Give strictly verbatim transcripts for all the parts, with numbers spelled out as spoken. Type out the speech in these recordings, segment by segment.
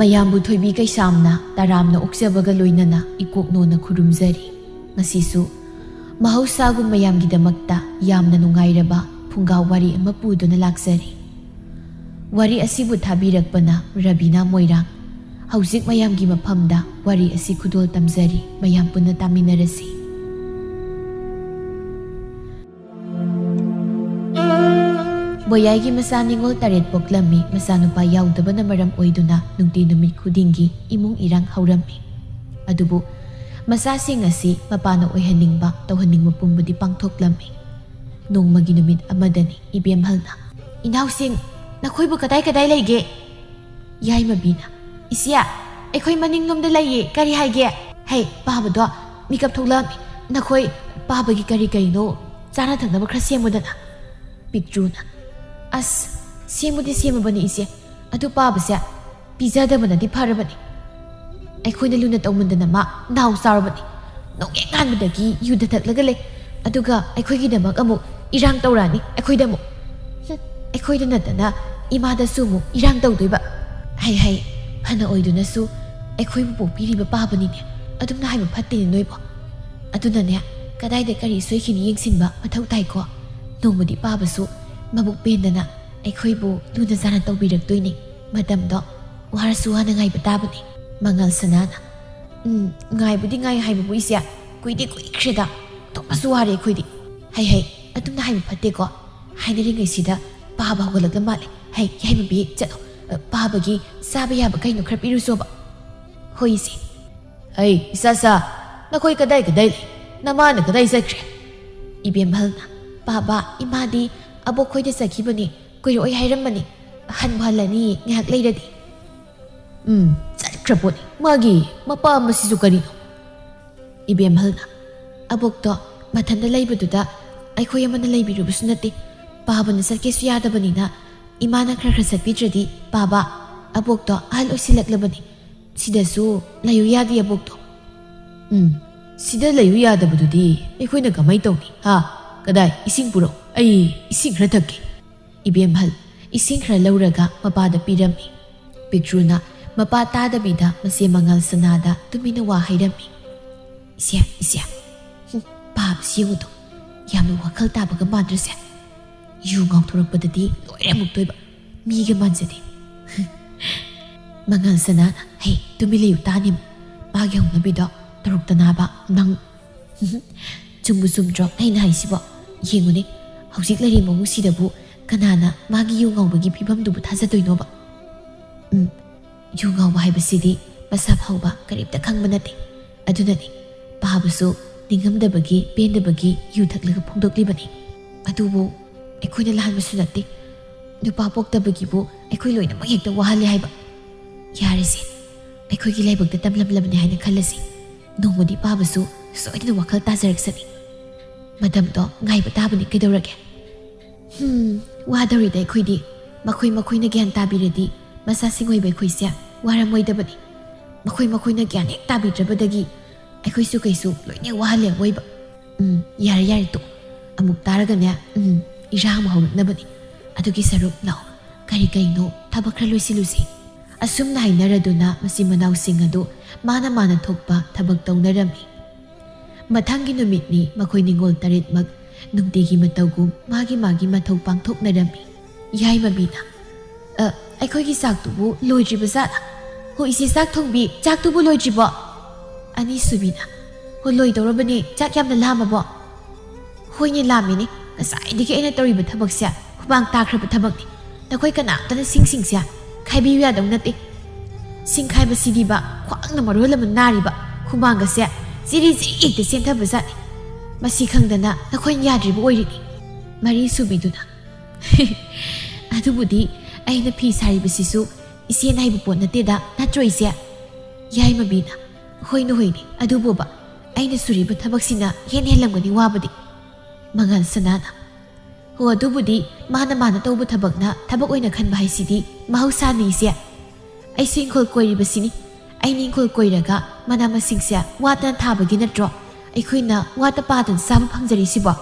ꯃꯌꯥꯝꯕꯨ ꯊꯣꯏꯕꯤ ꯀꯩꯁꯥꯝꯅ ꯇꯔꯥꯝꯅ ꯑꯣꯛꯆꯕꯒ ꯂꯣꯏꯅꯅ ꯏꯀꯣꯛꯅꯣꯅ ꯈꯨꯔꯨꯝꯖꯔꯤ꯫ ꯉꯁꯤꯁꯨ ꯃꯍꯧꯁꯥꯒꯨꯝ ꯃꯌꯥꯝꯒꯤꯗꯃꯛꯇ ꯌꯥꯝꯅ ꯅꯨꯡꯉꯥꯏꯔꯕ ꯐꯨꯡꯒꯥ ꯋꯥꯔꯤ ꯑꯃ ꯄꯨꯗꯨꯅ ꯂꯥꯛꯆꯔꯤ꯫ ꯋꯥꯔꯤ ꯑꯁꯤꯕꯨ ꯊꯥꯕꯤꯔꯛꯄꯅ ꯔꯕꯤꯅꯥ ꯃꯣꯏꯔꯥꯡ꯫ ꯍꯧꯖꯤꯛ ꯃꯌꯥꯝꯒꯤ ꯃꯐꯝꯗ ꯋꯥꯔꯤ ꯑꯁꯤ ꯈꯨꯗꯣꯜ ꯇꯝꯖꯔꯤ, ꯃꯌꯥꯝ ꯄꯨꯟꯅ ꯇꯥꯃꯤꯟꯅꯔꯁꯤ꯫ ꯕꯣꯌꯥꯏꯒꯤ ꯃꯆꯥ ꯅꯤꯉꯣꯜ ꯇꯔꯦꯠ ꯄꯣꯛꯂꯝꯃꯤ꯫ ꯃꯆꯥꯅꯨꯄꯥ ꯌꯥꯎꯗꯕꯅ ꯃꯔꯝ ꯑꯣꯏꯗꯨꯅ ꯅꯨꯡꯇꯤ ꯅꯨꯃꯤꯠ ꯈꯨꯗꯤꯡꯒꯤ ꯏꯃꯨꯡ ꯏꯔꯥꯡ ꯍꯧꯔꯝꯃꯤ꯫ ꯑꯗꯨꯕꯨ ꯃꯆꯥꯁꯤꯡ ꯑꯁꯤ ꯃꯄꯥꯅ ꯑꯣꯏꯍꯟꯅꯤꯡꯕ, ꯇꯧꯍꯟꯅꯤꯡꯕ ꯄꯨꯝꯕꯗꯤ ꯄꯥꯡꯊꯣꯛꯂꯝꯃꯤ꯫ ꯅꯣꯡꯃꯒꯤ ꯅꯨꯃꯤꯠ ꯑꯃꯗꯅꯤ ꯏꯕꯦꯝꯍꯜꯅ, "ꯏꯅꯥꯎꯁꯤꯡ, ꯅꯈꯣꯏꯕꯨ ꯀꯗꯥꯏ ꯀꯗꯥꯏ ꯂꯩꯒꯦ?" ꯌꯥꯏꯃꯕꯤꯅ, "ꯏꯆꯦ, ꯑꯩꯈꯣꯏ ꯃꯅꯤꯡꯂꯣꯝꯗ ꯂꯩꯌꯦ, ꯀꯔꯤ ꯍꯥꯏꯒꯦ?" "ꯍꯩ, ꯄꯥꯕꯗꯣ ꯃꯤꯀꯞ ꯊꯣꯛꯂꯛꯑꯝꯃꯤ꯫ ꯅꯈꯣꯏ ꯄꯥꯕꯒꯤ ꯀꯔꯤ ꯀꯔꯤꯅꯣ ꯆꯥꯅ ꯊꯛꯅꯕ ꯈꯔ ꯁꯦꯝꯃꯨꯗꯅ꯫" ꯄꯤꯛꯇ꯭ꯔꯨꯅ, "ꯑꯁ, ꯁꯦꯝꯕꯨꯗꯤ ꯁꯦꯝꯃꯕꯅꯤ ꯏꯆꯦ, ꯑꯗꯨ ꯄꯥꯕꯁꯦ ꯄꯤꯖꯗꯕꯅꯗꯤ ꯐꯔꯕꯅꯤ꯫ ꯑꯩꯈꯣꯏꯅ ꯂꯨꯅ ꯇꯧꯃꯟꯗꯅ ꯃꯥ ꯅꯥꯎ ꯆꯥꯎꯔꯕꯅꯤ꯫ ꯅꯣꯡꯍꯦꯛ ꯉꯥꯟꯕꯗꯒꯤ ꯌꯨꯗ ꯊꯛꯂꯒ ꯂꯩ꯫ ꯑꯗꯨꯒ ꯑꯩꯈꯣꯏꯒꯤꯗꯃꯛ ꯑꯃꯨꯛ ꯏꯔꯥꯡ ꯇꯧꯔꯛꯑꯅꯤ, ꯑꯩꯈꯣꯏꯗ ꯑꯃꯨꯛ꯫ ꯍꯨꯝ, ꯑꯩꯈꯣꯏꯗ ꯅꯠꯇꯅ ꯏꯃꯥꯗꯁꯨ ꯑꯃꯨꯛ ꯏꯔꯥꯡ ꯇꯧꯗꯣꯏꯕ꯫ ꯍꯩ ꯍꯩ, ꯐꯅ ꯑꯣꯏꯗꯨꯅꯁꯨ ꯑꯩꯈꯣꯏꯕꯨ ꯄꯣꯛꯄꯤꯔꯤꯕ ꯄꯥꯕꯅꯤꯅꯦ꯫ ꯑꯗꯨꯝꯅ ꯍꯥꯏꯕ ꯐꯠꯇꯦꯅꯦ ꯅꯣꯏꯕꯣ꯫ ꯑꯗꯨꯅꯅꯦ, ꯀꯗꯥꯏꯗ ꯀꯔꯤ ꯁꯣꯏꯈꯤꯅꯤ ꯌꯦꯡꯁꯤꯟꯕ ꯃꯊꯧ ꯇꯥꯏꯀꯣ꯫ ꯅꯣꯡꯃꯗꯤ ꯄꯥꯕꯁꯨ ꯃꯕꯨꯛ ꯄꯦꯟꯗꯅ ꯑꯩꯈꯣꯏꯕꯨ ꯂꯨꯅ ꯆꯥꯅ ꯇꯧꯕꯤꯔꯛꯇꯣꯏꯅꯤ꯫ ꯃꯇꯝꯗꯣ ꯋꯥꯔꯁꯨ ꯋꯥꯅ ꯉꯥꯏꯕ ꯇꯥꯕꯅꯤ꯫" ꯃꯉꯥꯜ ꯁꯅꯥꯅ, "ꯎꯝ, ꯉꯥꯏꯕꯨꯗꯤ ꯉꯥꯏ ꯍꯥꯏꯕꯕꯨ ꯏꯆꯦ, ꯀꯨꯏꯗꯤ ꯀꯨꯏꯈ꯭ꯔꯦꯗ, ꯑꯣꯟꯊꯣꯛꯅꯁꯨ ꯋꯥꯔꯦ ꯑꯩꯈꯣꯏꯗꯤ꯫ ꯍꯩ ꯍꯩ, ꯑꯗꯨꯝꯅ ꯍꯥꯏꯕ ꯐꯠꯇꯦꯀꯣ꯫ ꯍꯥꯏꯅꯔꯤꯉꯩꯁꯤꯗ ꯄꯥꯕ ꯍꯧꯒꯠꯂꯛꯂ ꯃꯥꯜꯂꯦ꯫ ꯍꯩ, ꯌꯥꯏꯃꯕꯤ, ꯆꯠꯂꯣ, ꯑ, ꯄꯥꯕꯒꯤ ꯆꯥꯕ ꯌꯥꯕ ꯀꯩꯅꯣ ꯈꯔ ꯄꯤꯔꯨꯆꯣꯕ꯫" "ꯍꯣꯏ ꯏꯆꯦ꯫" "ꯑꯩ, ꯏꯆꯥꯆꯥ, ꯅꯈꯣꯏ ꯀꯗꯥꯏ ꯀꯗꯥꯏ ꯂꯩ? ꯅꯃꯥꯅ ꯀꯗꯥꯏ ꯆꯠꯈ꯭ꯔꯦ?" ꯏꯕꯦꯝꯍꯜꯅ, "ꯄꯥꯕ, ꯏꯃꯥꯗꯤ ꯑꯕꯣꯛ ꯈꯣꯏꯗ ꯆꯠꯈꯤꯕꯅꯤ, ꯀꯨꯏꯔꯛꯑꯣꯏ ꯍꯥꯏꯔꯝꯕꯅꯤ, ꯍꯟꯕꯨ ꯍꯜꯂꯅꯤ ꯉꯥꯏꯍꯥꯛ ꯂꯩꯔꯗꯤ꯫" "ꯎꯝ, ꯆꯠꯈ꯭ꯔ ꯄꯣꯠꯅꯤ, ꯃꯥꯒꯤ ꯃꯄꯥ ꯃꯁꯤꯁꯨ ꯀꯔꯤꯅꯣ?" ꯏꯕꯦꯝꯍꯜꯅ, "ꯑꯕꯣꯛꯇꯣ ꯃꯊꯟꯇ ꯂꯩꯕꯗꯨꯗ ꯑꯩꯈꯣꯏ ꯑꯃꯅ ꯂꯩꯕꯤꯔꯨꯕꯁꯨ ꯅꯠꯇꯦ, ꯄꯥꯕꯅ ꯆꯠꯀꯦꯁꯨ ꯌꯥꯗꯕꯅꯤꯅ ꯏꯃꯥꯅ ꯈꯔ ꯈꯔ ꯆꯠꯄꯤꯗ꯭ꯔꯗꯤ ꯄꯥꯕ, ꯑꯕꯣꯛꯇꯣ ꯑꯍꯜ ꯑꯣꯏꯁꯤꯜꯂꯛꯂꯕꯅꯤ, ꯁꯤꯗꯁꯨ ꯂꯩꯌꯨ ꯌꯥꯗꯦ ꯑꯕꯣꯛꯇꯣ꯫" "ꯎꯝ, ꯁꯤꯗ ꯂꯩꯌꯨ ꯌꯥꯗꯕꯗꯨꯗꯤ ꯑꯩꯈꯣꯏꯅ ꯀꯃꯥꯏ ꯇꯧꯅꯤ, ꯍꯥ? ꯀꯗꯥꯏ, ꯏꯁꯤꯡ ꯄꯨꯔꯛꯎ, ꯑꯩ ꯏꯁꯤꯡ ꯈꯔ ꯊꯛꯀꯦ꯫" ꯏꯕꯦꯝꯍꯜ ꯏꯁꯤꯡ ꯈꯔ ꯂꯧꯔꯒ ꯃꯄꯥꯗ ꯄꯤꯔꯝꯃꯤ꯫ ꯄꯤꯛꯇ꯭ꯔꯨꯅ ꯃꯄꯥ ꯇꯥꯗꯕꯤꯗ ꯃꯆꯦ ꯃꯉꯥꯜ ꯁꯅꯥꯗ ꯇꯨꯃꯤꯟꯅ ꯋꯥ ꯍꯥꯏꯔꯝꯃꯤ꯫ "ꯏꯆꯦ, ꯏꯆꯦ, ꯍꯨꯝ, ꯄꯥꯕꯁꯤ ꯌꯦꯡꯉꯨꯗꯣ, ꯌꯥꯝꯅ ꯋꯥꯈꯜ ꯇꯥꯕꯒ ꯃꯥꯟꯗ꯭ꯔꯁꯦ? ꯌꯨ ꯉꯥꯎꯊꯣꯔꯛꯄꯗꯗꯤ ꯂꯣꯏꯔꯦ ꯑꯃꯨꯛꯇꯣꯏꯕ, ꯃꯤꯒ ꯃꯥꯟꯖꯗꯦ꯫" ꯃꯉꯥꯜ ꯁꯅꯥꯅ, "ꯍꯩ, ꯇꯨꯃꯤꯟ ꯂꯩꯌꯨ ꯇꯥꯅꯤꯃꯨ, ꯃꯥꯒꯤ ꯍꯧꯅꯕꯤꯗꯣ ꯇꯔꯨꯛꯇ ꯅꯥꯕ ꯅꯪ꯫" "ꯆꯨꯝꯕꯨ ꯆꯨꯝꯗ꯭ꯔꯣ ꯑꯩꯅ ꯍꯥꯏꯁꯤꯕꯣ? ꯌꯦꯡꯉꯨꯅꯦ, ꯍꯧꯖꯤꯛ ꯂꯩꯔꯤ ꯃꯑꯣꯡꯁꯤꯗꯕꯨ ꯀꯅꯥꯅ ꯃꯥꯒꯤ ꯌꯨ ꯉꯥꯎꯕꯒꯤ ꯐꯤꯕꯝꯗꯨꯕꯨ ꯊꯥꯖꯗꯣꯏꯅꯣꯕ?" "ꯎꯝ, ꯌꯨ ꯉꯥꯎꯕ ꯍꯥꯏꯕꯁꯤꯗꯤ ꯃꯁꯥ ꯐꯥꯎꯕ ꯀꯔꯤꯝꯇ ꯈꯪꯕ ꯅꯠꯇꯦ꯫ ꯑꯗꯨꯅꯅꯤ ꯄꯥꯕꯁꯨ ꯅꯤꯡꯉꯝꯗꯕꯒꯤ, ꯄꯦꯟꯗꯕꯒꯤ ꯌꯨ ꯊꯛꯂꯒ ꯐꯣꯡꯗꯣꯛꯂꯤꯕꯅꯤ꯫ ꯑꯗꯨꯕꯨ ꯑꯩꯈꯣꯏꯅ ꯂꯥꯟꯕꯁꯨ ꯅꯠꯇꯦ꯫ ꯅꯨꯄꯥ ꯄꯣꯛꯇꯕꯒꯤꯕꯨ ꯑꯩꯈꯣꯏ ꯂꯣꯏꯅꯃꯛ ꯍꯦꯛꯇ ꯋꯥꯍꯜꯂꯦ ꯍꯥꯏꯕ꯫ ꯌꯥꯔꯦꯁꯦ, ꯑꯩꯈꯣꯏꯒꯤ ꯂꯥꯏꯕꯛꯇ ꯇꯝꯂꯝꯂꯕꯅꯤ ꯍꯥꯏꯅ ꯈꯜꯂꯁꯤ꯫ ꯅꯣꯡꯃꯗꯤ ꯄꯥꯕꯁꯨ ꯁꯣꯏꯗꯅ ꯋꯥꯈꯜ ꯇꯥꯖꯔꯛꯁꯅꯤ꯫ ꯃꯇꯝꯗꯣ ꯉꯥꯏꯕ ꯇꯥꯕꯅꯤ, ꯀꯩꯗꯧꯔꯒꯦ?" "ꯍꯨꯝ, ꯋꯥꯗꯧꯔꯤꯗ ꯑꯩꯈꯣꯏꯗꯤ꯫ ꯃꯈꯣꯏ ꯃꯈꯣꯏꯅ ꯒ꯭ꯌꯥꯟ ꯇꯥꯕꯤꯔꯗꯤ ꯃꯆꯥꯁꯤꯡ ꯑꯣꯏꯕ ꯑꯩꯈꯣꯏꯁꯦ ꯋꯥꯔꯝꯃꯣꯏꯗꯕꯅꯤ꯫ ꯃꯈꯣꯏ ꯃꯈꯣꯏꯅ ꯒ꯭ꯌꯥꯟ ꯍꯦꯛ ꯇꯥꯕꯤꯗ꯭ꯔꯕꯗꯒꯤ ꯑꯩꯈꯣꯏꯁꯨ ꯀꯩꯁꯨ ꯂꯣꯏꯅ ꯋꯥꯍꯜꯂꯦ ꯑꯋꯣꯏꯕ꯫ ꯎꯝ, ꯌꯥꯔꯦ ꯌꯥꯔꯦ ꯇꯣꯛ꯫ ꯑꯃꯨꯛ ꯇꯥꯔꯒꯅꯦ, ꯎꯝ, ꯏꯔꯥꯡ ꯑꯃ ꯍꯧꯔꯛꯅꯕꯅꯤ꯫ ꯑꯗꯨꯒꯤ ꯁꯔꯨꯛ ꯂꯥꯛꯑꯣ, ꯀꯔꯤ ꯀꯔꯤꯅꯣ ꯊꯕꯛ ꯈꯔ ꯂꯣꯏꯁꯤꯜꯂꯨꯁꯤ꯫" ꯑꯁꯨꯝꯅ ꯍꯥꯏꯅꯔꯗꯨꯅ ꯃꯆꯤꯟ ꯃꯅꯥꯎꯁꯤꯡ ꯑꯗꯨ ꯃꯥꯅ ꯃꯥꯅ ꯊꯣꯛꯄ ꯊꯕꯛ ꯇꯧꯅꯔꯝꯃꯤ꯫ ꯃꯊꯪꯒꯤ ꯅꯨꯃꯤꯠꯅꯤ ꯃꯈꯣꯏ ꯅꯤꯡꯉꯣꯜ ꯇꯔꯦꯠꯃꯛ ꯅꯨꯡꯇꯤꯒꯤ ꯃꯇꯧꯒꯨꯝ ꯃꯥꯒꯤ ꯃꯥꯒꯤ ꯃꯊꯧ ꯄꯥꯡꯊꯣꯛꯅꯔꯝꯃꯤ꯫ ꯌꯥꯏꯃꯕꯤꯅ, "ꯑ, ꯑꯩꯈꯣꯏꯒꯤ ꯆꯥꯛꯇꯨꯕꯨ ꯂꯣꯏꯗ꯭ꯔꯤꯕ ꯖꯥꯠꯂꯥ? ꯍꯣ ꯏꯆꯦ ꯆꯥꯛ ꯊꯣꯡꯕꯤ, ꯆꯥꯛꯇꯨꯕꯨ ꯂꯣꯏꯗ꯭ꯔꯤꯕꯣ?" ꯑꯅꯤꯁꯨꯕꯤꯅ, "ꯍꯣ ꯂꯣꯏꯗꯧꯔꯕꯅꯦ, ꯆꯥꯛ ꯌꯥꯝꯅ ꯂꯥꯝꯃꯕꯣ?" "ꯍꯣꯏꯅꯦ ꯂꯥꯝꯃꯤꯅꯦ, ꯉꯁꯥꯏꯗꯒꯤ ꯑꯩꯅ ꯇꯧꯔꯤꯕ ꯊꯕꯛꯁꯦ ꯍꯨꯃꯥꯡ ꯇꯥꯈ꯭ꯔꯕ ꯊꯕꯛꯅꯤ꯫ ꯅꯈꯣꯏ ꯀꯅꯥꯝꯇꯅ ꯁꯤꯡꯁꯤꯡꯁꯦ ꯈꯥꯏꯕꯤꯌꯨ ꯌꯥꯗꯧ ꯅꯠꯇꯦ꯫ ꯁꯤꯡ ꯈꯥꯏꯕꯁꯤꯗꯤꯕ ꯈ꯭ꯋꯥꯡꯅ ꯃꯔꯣꯜ ꯑꯃ ꯅꯥꯔꯤꯕ, ꯍꯨꯃꯥꯡꯒꯁꯦ ꯆꯤꯔꯤ ꯆꯤꯔꯤ ꯍꯦꯛꯇ ꯆꯦꯟꯊꯕ ꯖꯥꯠꯅꯤ꯫ ꯃꯁꯤ ꯈꯪꯗꯅ ꯅꯈꯣꯏꯅ ꯌꯥꯗ꯭ꯔꯤꯕ ꯑꯣꯏꯔꯤꯅꯤ꯫" ꯃꯔꯤꯁꯨꯕꯤꯗꯨꯅ, "ꯑꯗꯨꯕꯨꯗꯤ ꯑꯩꯅ ꯐꯤ ꯁꯥꯔꯤꯕꯁꯤꯁꯨ ꯏꯆꯦꯅ ꯍꯩꯕ ꯄꯣꯠ ꯅꯠꯇꯦꯗ, ꯅꯠꯇ꯭ꯔꯣ ꯏꯆꯦ?" ꯌꯥꯏꯃꯕꯤꯅ, "ꯍꯣꯏꯅꯦ ꯍꯣꯏꯅꯦ, ꯑꯗꯨꯕꯨꯕ ꯑꯩꯅ ꯁꯨꯔꯤꯕ ꯊꯕꯛꯁꯤꯅ ꯍꯦꯟꯅ ꯍꯦꯜꯂꯝꯒꯅꯤ ꯋꯥꯕꯗꯤ꯫" ꯃꯉꯥꯜ ꯁꯅꯥꯅ, "ꯍꯣ ꯑꯗꯨꯕꯨꯗꯤ ꯃꯥꯅ ꯃꯥꯅ ꯇꯧꯕ ꯊꯕꯛꯅ ꯊꯕꯛ ꯑꯣꯏꯅ ꯈꯟꯕ ꯍꯥꯏꯁꯤꯗꯤ ꯃꯍꯧꯁꯥꯅꯤ ꯏꯆꯦ꯫ ꯑꯩꯁꯨ ꯏꯪꯈꯣꯜ ꯀꯣꯏꯔꯤꯕꯁꯤꯅꯤ꯫ ꯑꯩꯅ ꯏꯪꯈꯣꯜ ꯀꯣꯏꯔꯒ ꯃꯅꯥ ꯃꯁꯤꯡꯁꯦ ꯋꯥꯠꯇꯅ ꯊꯥꯕꯒꯤ ꯅꯠꯇ꯭ꯔꯣ ꯑꯩꯈꯣꯏꯅ ꯋꯥꯠꯇ ꯄꯥꯗꯅ ꯆꯥꯕ ꯐꯪꯖꯔꯤꯁꯤꯕꯣ?"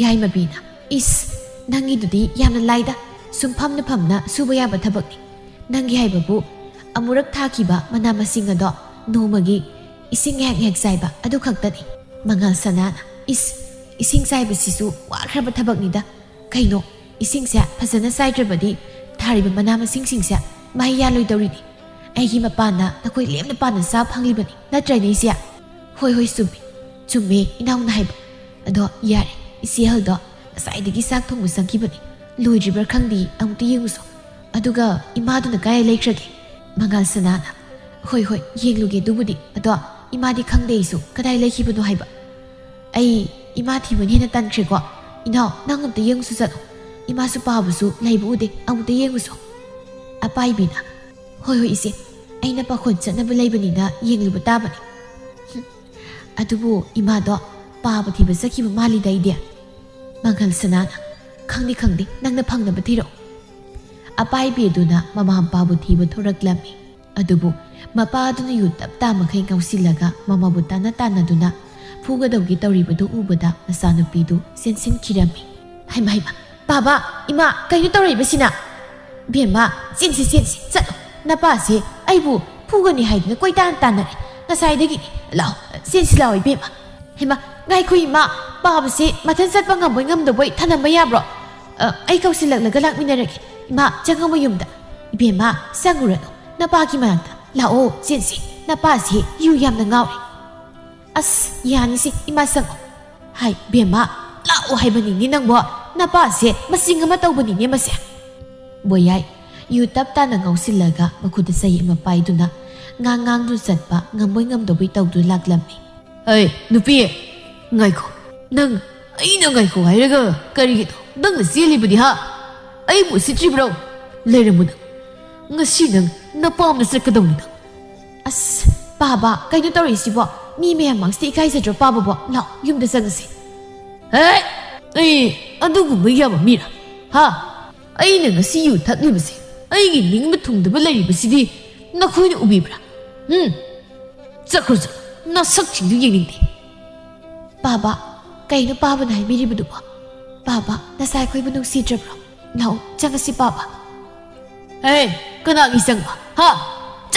ꯌꯥꯏꯃꯕꯤꯅ, "ꯏꯁ, ꯅꯪꯒꯤꯗꯨꯗꯤ ꯌꯥꯝꯅ ꯂꯥꯏꯗ, ꯁꯨꯝ ꯐꯝꯅ ꯐꯝꯅ ꯁꯨꯕ ꯌꯥꯕ ꯊꯕꯛꯅꯤ꯫ ꯅꯪꯒꯤ ꯍꯥꯏꯕꯕꯨ ꯑꯃꯨꯔꯛ ꯊꯥꯈꯤꯕ ꯃꯅꯥ ꯃꯁꯤꯡ ꯑꯗꯣ ꯅꯣꯡꯃꯒꯤ ꯏꯁꯤꯡ ꯉꯥꯏꯍꯥꯛ ꯉꯥꯏꯍꯥꯛ ꯆꯥꯏꯕ ꯑꯗꯨ ꯈꯛꯇꯅꯤ꯫ ꯃꯉꯥꯜ ꯁꯅꯥꯅ, "ꯏꯁ, ꯏꯁꯤꯡ ꯆꯥꯏꯕꯁꯤꯁꯨ ꯋꯥꯈ꯭ꯔꯕ ꯊꯕꯛꯅꯤꯗ꯫ ꯀꯩꯅꯣ, ꯏꯁꯤꯡꯁꯦ ꯐꯖꯅ ꯆꯥꯏꯗ꯭ꯔꯕꯗꯤ ꯊꯥꯔꯤꯕ ꯃꯅꯥ ꯃꯁꯤꯡꯁꯤꯡꯁꯦ ꯃꯍꯩ ꯌꯥꯜꯂꯣꯏꯗꯧꯔꯤꯅꯤ꯫ ꯑꯩꯒꯤ ꯃꯄꯥꯟꯅ ꯅꯈꯣꯏ ꯂꯦꯝꯅ ꯄꯥꯟꯅ ꯆꯥ ꯐꯪꯂꯤꯕꯅꯤ, ꯅꯠꯇ꯭ꯔꯅꯦ ꯏꯆꯦ?" "ꯍꯣꯏ, ꯍꯣꯏ, ꯆꯨꯝꯃꯤ꯫ ꯆꯨꯝꯃꯦ ꯏꯅꯥꯎꯅ ꯍꯥꯏꯕ꯫ ꯑꯗꯣ ꯌꯥꯔꯦ, ꯏꯆꯦ ꯑꯍꯜꯗꯣ ꯉꯁꯥꯏꯗꯒꯤ ꯆꯥꯛ ꯊꯣꯡꯕ ꯆꯪꯈꯤꯕꯅꯤ꯫ ꯂꯣꯏꯗ꯭ꯔꯤꯕ꯭ꯔꯥ ꯈꯪꯗꯦ, ꯑꯃꯨꯛꯇ ꯌꯦꯡꯉꯨꯁꯣ꯫ ꯑꯗꯨꯒ ꯏꯃꯥꯗꯨꯅ ꯀꯥꯏ ꯂꯩꯈ꯭ꯔꯒꯦ?" ꯃꯉꯥꯜ ꯁꯅꯥꯅ, "ꯍꯣꯏ, ꯍꯣꯏ, ꯌꯦꯡꯂꯨꯒꯦ ꯑꯗꯨꯕꯨꯗꯤ꯫ ꯑꯗꯣ ꯏꯃꯥꯗꯤ ꯈꯪꯗꯦ ꯑꯩꯁꯨ ꯀꯗꯥꯏ ꯂꯩꯈꯤꯕꯅꯣ ꯍꯥꯏꯕ꯫ ꯑꯩ ꯏꯃꯥ ꯊꯤꯕꯅ ꯍꯦꯟꯅ ꯇꯟꯈ꯭ꯔꯦꯀꯣ꯫ ꯏꯅꯥꯎ, ꯅꯪ ꯑꯝꯇ ꯌꯦꯡꯉꯨꯁꯨ ꯆꯠꯂꯣ꯫ ꯏꯃꯥꯁꯨ ꯄꯥꯕꯁꯨ ꯂꯩꯕ ꯎꯗꯦ, ꯑꯃꯨꯛꯇ ꯌꯦꯡꯉꯨꯁꯣ꯫" ꯑꯄꯥꯏꯕꯤꯅ, "ꯍꯣꯏ, ꯍꯣꯏ, ꯏꯆꯦ, ꯑꯩꯅ ꯄꯥꯈꯣꯟ ꯆꯠꯅꯕ ꯂꯩꯕꯅꯤꯅ ꯌꯦꯡꯂꯨꯕ ꯇꯥꯕꯅꯤ꯫" "ꯍꯨꯝ, ꯑꯗꯨꯕꯨ ꯏꯃꯥꯗꯣ ꯄꯥꯕ ꯊꯤꯕ ꯆꯠꯈꯤꯕ ꯃꯥꯜꯂꯤꯗ ꯑꯩꯗꯤ꯫" ꯃꯉꯥꯜ ꯁꯅꯥꯅ, "ꯈꯪꯗꯦ, ꯈꯪꯗꯦ, ꯅꯪꯅ ꯐꯪꯅꯕ ꯊꯤꯔꯛꯑꯣ꯫" ꯑꯄꯥꯏꯕꯤ ꯑꯗꯨꯅ ꯃꯃꯥ ꯃꯄꯥꯕꯨ ꯊꯤꯕ ꯊꯣꯔꯛꯂꯝꯃꯤ꯫ ꯑꯗꯨꯕꯨ ꯃꯄꯥ ꯑꯗꯨꯅ ꯌꯨ ꯇꯞ ꯇꯥ ꯃꯈꯩ ꯉꯥꯎꯁꯤꯜꯂꯒ ꯃꯃꯥꯕꯨ ꯇꯥꯟꯅ ꯇꯥꯟꯅꯗꯨꯅ ꯐꯨꯒꯗꯧꯒꯤ ꯇꯧꯔꯤꯕꯗꯨ ꯎꯕꯗ ꯃꯆꯥꯅꯨꯄꯤꯗꯨ ꯆꯦꯟꯁꯤꯟꯈꯤꯔꯝꯃꯤ꯫ "ꯍꯩꯃ, ꯍꯩꯃ, ꯄꯥꯕ, ꯏꯃꯥ, ꯀꯩꯅꯣ ꯇꯧꯔꯛꯏꯕꯁꯤꯅ?" "ꯕꯦꯝꯃ, ꯆꯦꯟꯁꯤ, ꯆꯦꯟꯁꯤ, ꯆꯠꯂꯣ꯫ ꯅꯄꯥꯁꯦ ꯑꯩꯕꯨ ꯐꯨꯒꯅꯤ ꯍꯥꯏꯗꯨꯅ ꯀꯣꯏꯇꯥꯟ ꯇꯥꯟꯅꯔꯦ ꯉꯁꯥꯏꯗꯒꯤ꯫ ꯂꯥꯛꯑꯣ, ꯆꯦꯟꯁꯤ ꯂꯥꯛꯑꯣ ꯏꯕꯦꯝꯃ꯫" "ꯍꯩꯃ, ꯉꯥꯏꯈꯣ ꯏꯃꯥ, ꯄꯥꯕꯁꯦ ꯃꯊꯟ ꯆꯠꯄ ꯉꯝꯕꯣꯏ ꯉꯝꯗꯕꯣꯏ ꯊꯅꯝꯕ ꯌꯥꯕ꯭ꯔꯣ? ꯑ, ꯑꯩ ꯀꯧꯁꯤꯜꯂꯛꯂꯒ ꯂꯥꯛꯃꯤꯟꯅꯔꯒꯦ꯫ ꯏꯃꯥ, ꯆꯪꯉꯝꯃꯣ ꯌꯨꯝꯗ꯫ ꯏꯕꯦꯝꯃ, ꯆꯪꯉꯨꯔꯅꯨ, ꯅꯄꯥꯒꯤ ꯃꯅꯥꯛꯇ ꯂꯥꯛꯑꯣ, ꯆꯦꯟꯁꯤ꯫ ꯅꯄꯥꯁꯦ ꯌꯨ ꯌꯥꯝꯅ ꯉꯥꯎꯔꯦ꯫" "ꯑꯁ, ꯌꯥꯅꯤꯁꯦ, ꯏꯃꯥ ꯆꯪꯉꯣ꯫" "ꯍꯥꯏ, ꯕꯦꯝꯃ, ꯂꯥꯛꯑꯣ ꯍꯥꯏꯕꯅꯤꯅꯦ ꯅꯪꯕꯣ꯫ ꯅꯄꯥꯁꯦ ꯃꯆꯤꯡ ꯑꯃ ꯇꯧꯕꯅꯤꯅꯦ ꯃꯁꯦ꯫" ꯕꯣꯌꯥꯏ, ꯌꯨ ꯇꯞ ꯇꯥꯅ ꯉꯥꯎꯁꯤꯜꯂꯒ ꯃꯈꯨꯠꯇ ꯆꯩ ꯑꯃ ꯄꯥꯏꯗꯨꯅ ꯉꯥꯡ ꯉꯥꯡꯗꯨꯅ ꯆꯠꯄ ꯉꯝꯕꯣꯏ ꯉꯝꯗꯕꯣꯏ ꯇꯧꯗꯨꯅ ꯂꯥꯛꯂꯝꯃꯤ꯫ "ꯍꯩ, ꯅꯨꯄꯤ, ꯉꯥꯏꯈꯣ꯫ ꯅꯪ ꯑꯩꯅ ꯉꯥꯏꯈꯣ ꯍꯥꯏꯔꯒ ꯀꯔꯤꯒꯤꯅꯣ ꯅꯪꯅ ꯆꯦꯜꯂꯤꯕꯗꯤ, ꯍꯥ? ꯑꯩꯕꯨ ꯎꯁꯤꯠꯇ꯭ꯔꯤꯕ꯭ꯔꯣ? ꯂꯩꯔꯝꯃꯨ ꯅꯪ꯫ ꯉꯁꯤ ꯅꯪ ꯅꯄꯥꯝꯗ ꯆꯠꯀꯗꯧꯅꯤ ꯅꯪ꯫" "ꯑꯁ, ꯄꯥꯕ, ꯀꯩꯅꯣ ꯇꯧꯔꯤꯁꯤꯕꯣ? ꯃꯤ ꯃꯌꯥꯝ ꯃꯥꯡꯁꯤꯗ ꯏꯀꯥꯏꯖꯗ꯭ꯔꯣ ꯄꯥꯕꯕꯣ? ꯂꯥꯛꯑꯣ, ꯌꯨꯝꯗ ꯆꯪꯉꯁꯤ꯫" "ꯍꯦ! ꯑꯩ ꯑꯗꯨꯒꯨꯝꯕ ꯌꯥꯕ ꯃꯤꯔꯥ? ꯍꯥ? ꯑꯩꯅ ꯉꯁꯤ ꯌꯨ ꯊꯛꯂꯤꯕꯁꯦ, ꯑꯩꯒꯤ ꯅꯤꯡꯕ ꯊꯨꯡꯗꯕ ꯂꯩꯔꯤꯕꯁꯤꯗꯤ ꯅꯈꯣꯏꯅ ꯎꯕꯤꯕ꯭ꯔꯥ? ꯎꯝ? ꯆꯠꯈ꯭ꯔꯣ, ꯆꯠꯂꯣ꯫ ꯅꯁꯛꯁꯤꯡꯗꯨ ꯌꯦꯡꯅꯤꯡꯗꯦ꯫" "ꯄꯥꯕ, ꯀꯩꯅꯣ ꯄꯥꯕꯅ ꯍꯥꯏꯕꯤꯔꯤꯕꯗꯨꯕꯣ? ꯄꯥꯕ, ꯅꯆꯥ ꯑꯩꯈꯣꯏꯕꯨ ꯅꯨꯡꯁꯤꯗ꯭ꯔꯕ꯭ꯔꯣ? ꯂꯥꯛꯑꯣ, ꯆꯪꯉꯁꯤ ꯄꯥꯕ꯫" "ꯍꯦ, ꯀꯅꯥꯒꯤ ꯆꯪꯕ? ꯍꯥ?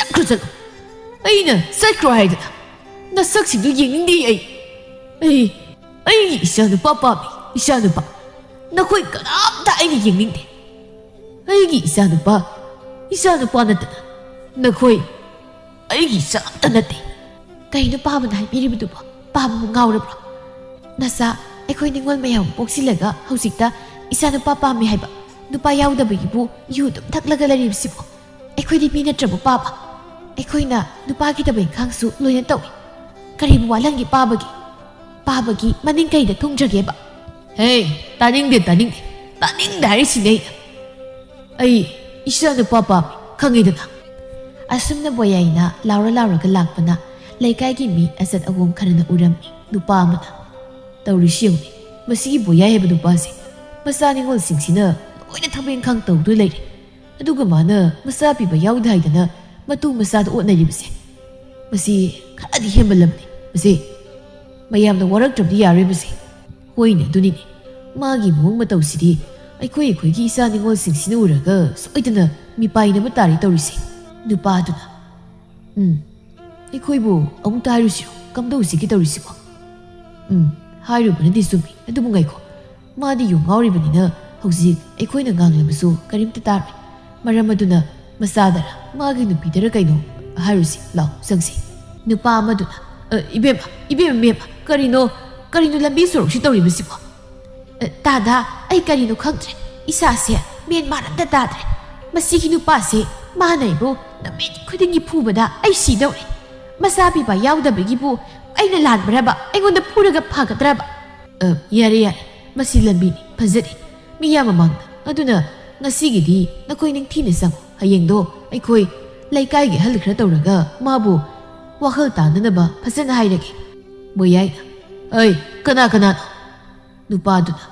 ꯆꯠꯈ꯭ꯔꯣ, ꯆꯠꯂꯣ꯫ ꯑꯩꯅ ꯆꯠꯈ꯭ꯔꯣ ꯍꯥꯏꯗꯅ꯫ ꯅꯁꯛꯁꯤꯡꯗꯨ ꯌꯦꯡꯅꯤꯡꯗꯦ ꯑꯩ꯫ ꯑꯩ, ꯑꯩꯒꯤ ꯏꯆꯥꯅꯨꯄꯥ ꯄꯥꯝꯃꯤ, ꯏꯆꯥꯅꯨꯄꯥ꯫ ꯅꯈꯣꯏ ꯀꯅꯥꯝꯇ ꯑꯩꯅ ꯌꯦꯡꯅꯤꯡꯗꯦ꯫ ꯑꯩꯒꯤ ꯏꯆꯥꯅꯨꯄꯥ, ꯏꯆꯥꯅꯨꯄꯥ ꯅꯠꯇꯅ ꯅꯈꯣꯏ ꯑꯩꯒꯤ ꯏꯆꯥ ꯑꯝꯇ ꯅꯠꯇꯦ꯫ ꯀꯩꯅꯣ ꯄꯥꯕꯅ ꯍꯥꯏꯕꯤꯔꯤꯕꯗꯨꯕꯣ? ꯄꯥꯕꯕꯨ ꯉꯥꯎꯔꯕ꯭ꯔꯣ? ꯅꯆꯥ, ꯑꯩꯈꯣꯏ ꯅꯤꯉꯣꯜ ꯃꯌꯥꯝ ꯄꯣꯛꯁꯤꯜꯂꯒ ꯍꯧꯖꯤꯛꯇ ꯏꯆꯥꯅꯨꯄꯥ ꯄꯥꯝꯃꯤ ꯍꯥꯏꯕ, ꯅꯨꯄꯥ ꯌꯥꯎꯗꯕꯒꯤꯕꯨ ꯌꯨ ꯑꯗꯨꯝ ꯊꯛꯂꯒ ꯂꯩꯔꯤꯕꯁꯤꯕꯨ? ꯑꯩꯈꯣꯏꯗꯤ ꯃꯤ ꯅꯠꯇ꯭ꯔꯕ ꯄꯥꯕ? ꯑꯩꯈꯣꯏꯅ ꯅꯨꯄꯥꯒꯤ ꯊꯕꯛ ꯏꯪꯈꯥꯡꯁꯨ ꯂꯣꯏꯅ ꯇꯧꯏ꯫ ꯀꯔꯤꯕꯨ ꯋꯥꯠꯂꯝꯒꯦ ꯄꯥꯕꯒꯤ? ꯄꯥꯕꯒꯤ ꯃꯅꯤꯡ ꯀꯩꯗ ꯊꯨꯡꯖꯒꯦꯕ? ꯍꯦ, ꯇꯥꯅꯤꯡꯗꯦ, ꯇꯥꯅꯤꯡꯗꯦ, ꯇꯥꯅꯤꯡꯗꯦ ꯍꯥꯏꯔꯤꯁꯤꯅꯦ ꯑꯩꯅ꯫ ꯑꯩ ꯏꯆꯥ ꯅꯨꯄꯥ ꯄꯥꯝꯃꯤ, ꯈꯪꯉꯤꯗꯅ꯫ ꯑꯁꯨꯝꯅ ꯕꯣꯌꯥꯏꯅ ꯂꯥꯎꯔ ꯂꯥꯎꯔꯒ ꯂꯥꯛꯄꯅ ꯂꯩꯀꯥꯏꯒꯤ ꯃꯤ ꯑꯆꯠ ꯑꯋꯣꯡ ꯈꯔꯅ ꯎꯔꯝꯃꯤ ꯅꯨꯄꯥ ꯑꯃꯅ꯫ ꯇꯧꯔꯤꯁꯤ ꯌꯦꯡꯉꯨꯅꯦ, ꯃꯁꯤꯒꯤ ꯕꯣꯌꯥꯏ ꯍꯥꯏꯕ ꯅꯨꯄꯥꯁꯦ ꯃꯆꯥ ꯅꯤꯉꯣꯜꯁꯤꯡꯁꯤꯅ ꯂꯣꯏꯅ ꯊꯕꯛ ꯏꯪꯈꯥꯡ ꯇꯧꯗꯨꯅ ꯂꯩꯔꯦ꯫ ꯑꯗꯨꯒ ꯃꯥꯅ ꯃꯆꯥ ꯄꯤꯕ ꯌꯥꯎꯗꯦ ꯍꯥꯏꯗꯅ ꯃꯇꯨ ꯃꯆꯥꯗ ꯑꯣꯠꯅꯔꯤꯕꯁꯦ꯫ ꯃꯁꯤ ꯈꯔꯗꯤ ꯍꯦꯟꯃꯜꯂꯕꯅꯤ꯫ ꯃꯁꯤ ꯃꯌꯥꯝꯅ ꯋꯥꯔꯛꯇ꯭ꯔꯕꯗꯤ ꯌꯥꯔꯣꯏ ꯃꯁꯤ꯫ ꯍꯣꯏꯅꯦ, ꯑꯗꯨꯅꯤꯅꯦ꯫ ꯃꯥꯒꯤ ꯃꯑꯣꯡ ꯃꯇꯧꯁꯤꯗꯤ ꯑꯩꯈꯣꯏ ꯑꯩꯈꯣꯏꯒꯤ ꯏꯆꯥ ꯅꯤꯉꯣꯜꯁꯤꯡꯁꯤꯅ ꯎꯔꯒ ꯁꯣꯏꯗꯅ ꯃꯤꯄꯥꯏꯅꯕ ꯇꯥꯔꯦ ꯇꯧꯔꯤꯁꯦ꯫ ꯅꯨꯄꯥꯗꯨꯅ, "ꯎꯝ, ꯑꯩꯈꯣꯏꯕꯨ ꯑꯃꯨꯛꯇ ꯍꯥꯏꯔꯨꯁꯤꯔꯣ? ꯀꯝꯗꯧꯁꯤꯒꯦ ꯇꯧꯔꯤꯁꯤꯕꯣ?" "ꯎꯝ, ꯍꯥꯏꯔꯨꯕꯅꯗꯤ ꯆꯨꯝꯃꯤ꯫ ꯑꯗꯨꯕꯨ ꯉꯥꯏꯈꯣ, ꯃꯥꯗꯤ ꯌꯨ ꯉꯥꯎꯔꯤꯕꯅꯤꯅ ꯍꯧꯖꯤꯛ ꯑꯩꯈꯣꯏꯅ ꯉꯥꯡꯂꯕꯁꯨ ꯀꯔꯤꯝꯇ ꯇꯥꯔꯣꯏ꯫ ꯃꯔꯝ ꯑꯗꯨꯅ ꯃꯆꯥꯗꯔ ꯃꯥꯒꯤ ꯅꯨꯄꯤꯗꯔ ꯀꯩꯅꯣ ꯍꯥꯏꯔꯨꯁꯤ꯫ ꯂꯥꯎ, ꯆꯪꯁꯤ꯫" ꯅꯨꯄꯥ ꯑꯃꯗꯨꯅ, "ꯑ, ꯏꯕꯦꯝꯃ, ꯏꯕꯦꯝꯃ, ꯏꯕꯦꯝꯃ, ꯀꯔꯤꯅꯣ, ꯀꯔꯤꯅꯣ ꯂꯝꯕꯤ ꯁꯣꯔꯣꯛꯁꯤ ꯇꯧꯔꯤꯕꯁꯤꯕꯣ? ꯑ, ꯇꯥꯗ, ꯑꯩ ꯀꯔꯤꯅꯣ ꯈꯪꯗ꯭ꯔꯦ꯫ ꯏꯁꯥꯁꯦ ꯃꯦꯟ ꯃꯥꯟ ꯑꯝꯇ ꯇꯥꯗ꯭ꯔꯦ꯫ ꯃꯁꯤꯒꯤ ꯅꯨꯄꯥꯁꯦ ꯃꯥꯅ ꯑꯩꯕꯨ ꯅꯨꯃꯤꯠ ꯈꯨꯗꯤꯡꯒꯤ ꯐꯨꯕꯗ ꯑꯩ ꯁꯤꯗꯧꯔꯦ꯫ ꯃꯆꯥ ꯄꯤꯕ ꯌꯥꯎꯗꯕꯒꯤꯕꯨ ꯑꯩꯅ ꯂꯥꯟꯕ꯭ꯔꯕ? ꯑꯩꯉꯣꯟꯗ ꯐꯨꯔꯒ ꯐꯒꯗ꯭ꯔꯕ?" "ꯑ, ꯌꯥꯔꯦ, ꯌꯥꯔꯦ꯫ ꯃꯁꯤ ꯂꯝꯕꯤꯅꯤ, ꯐꯖꯔꯤ꯫ ꯃꯤꯌꯥꯝ ꯃꯃꯥꯡꯗ꯫ ꯑꯗꯨꯅ ꯉꯁꯤꯒꯤꯗꯤ ꯅꯈꯣꯏ ꯅꯤꯡꯊꯤꯅ ꯆꯪꯉꯨ꯫ ꯍꯌꯦꯡꯗꯣ ꯑꯩꯈꯣꯏ ꯂꯩꯀꯥꯏꯒꯤ ꯑꯍꯜ ꯈꯔ ꯇꯧꯔꯒ ꯃꯥꯕꯨ ꯋꯥꯈꯜ ꯇꯥꯅꯅꯕ ꯐꯖꯅ ꯍꯥꯏꯔꯒꯦ꯫" ꯃꯣꯌꯥꯏꯅ, "ꯑꯩ, ꯀꯅꯥ ꯀꯅꯥꯅꯣ?" ꯅꯨꯄꯥꯗꯨꯅ,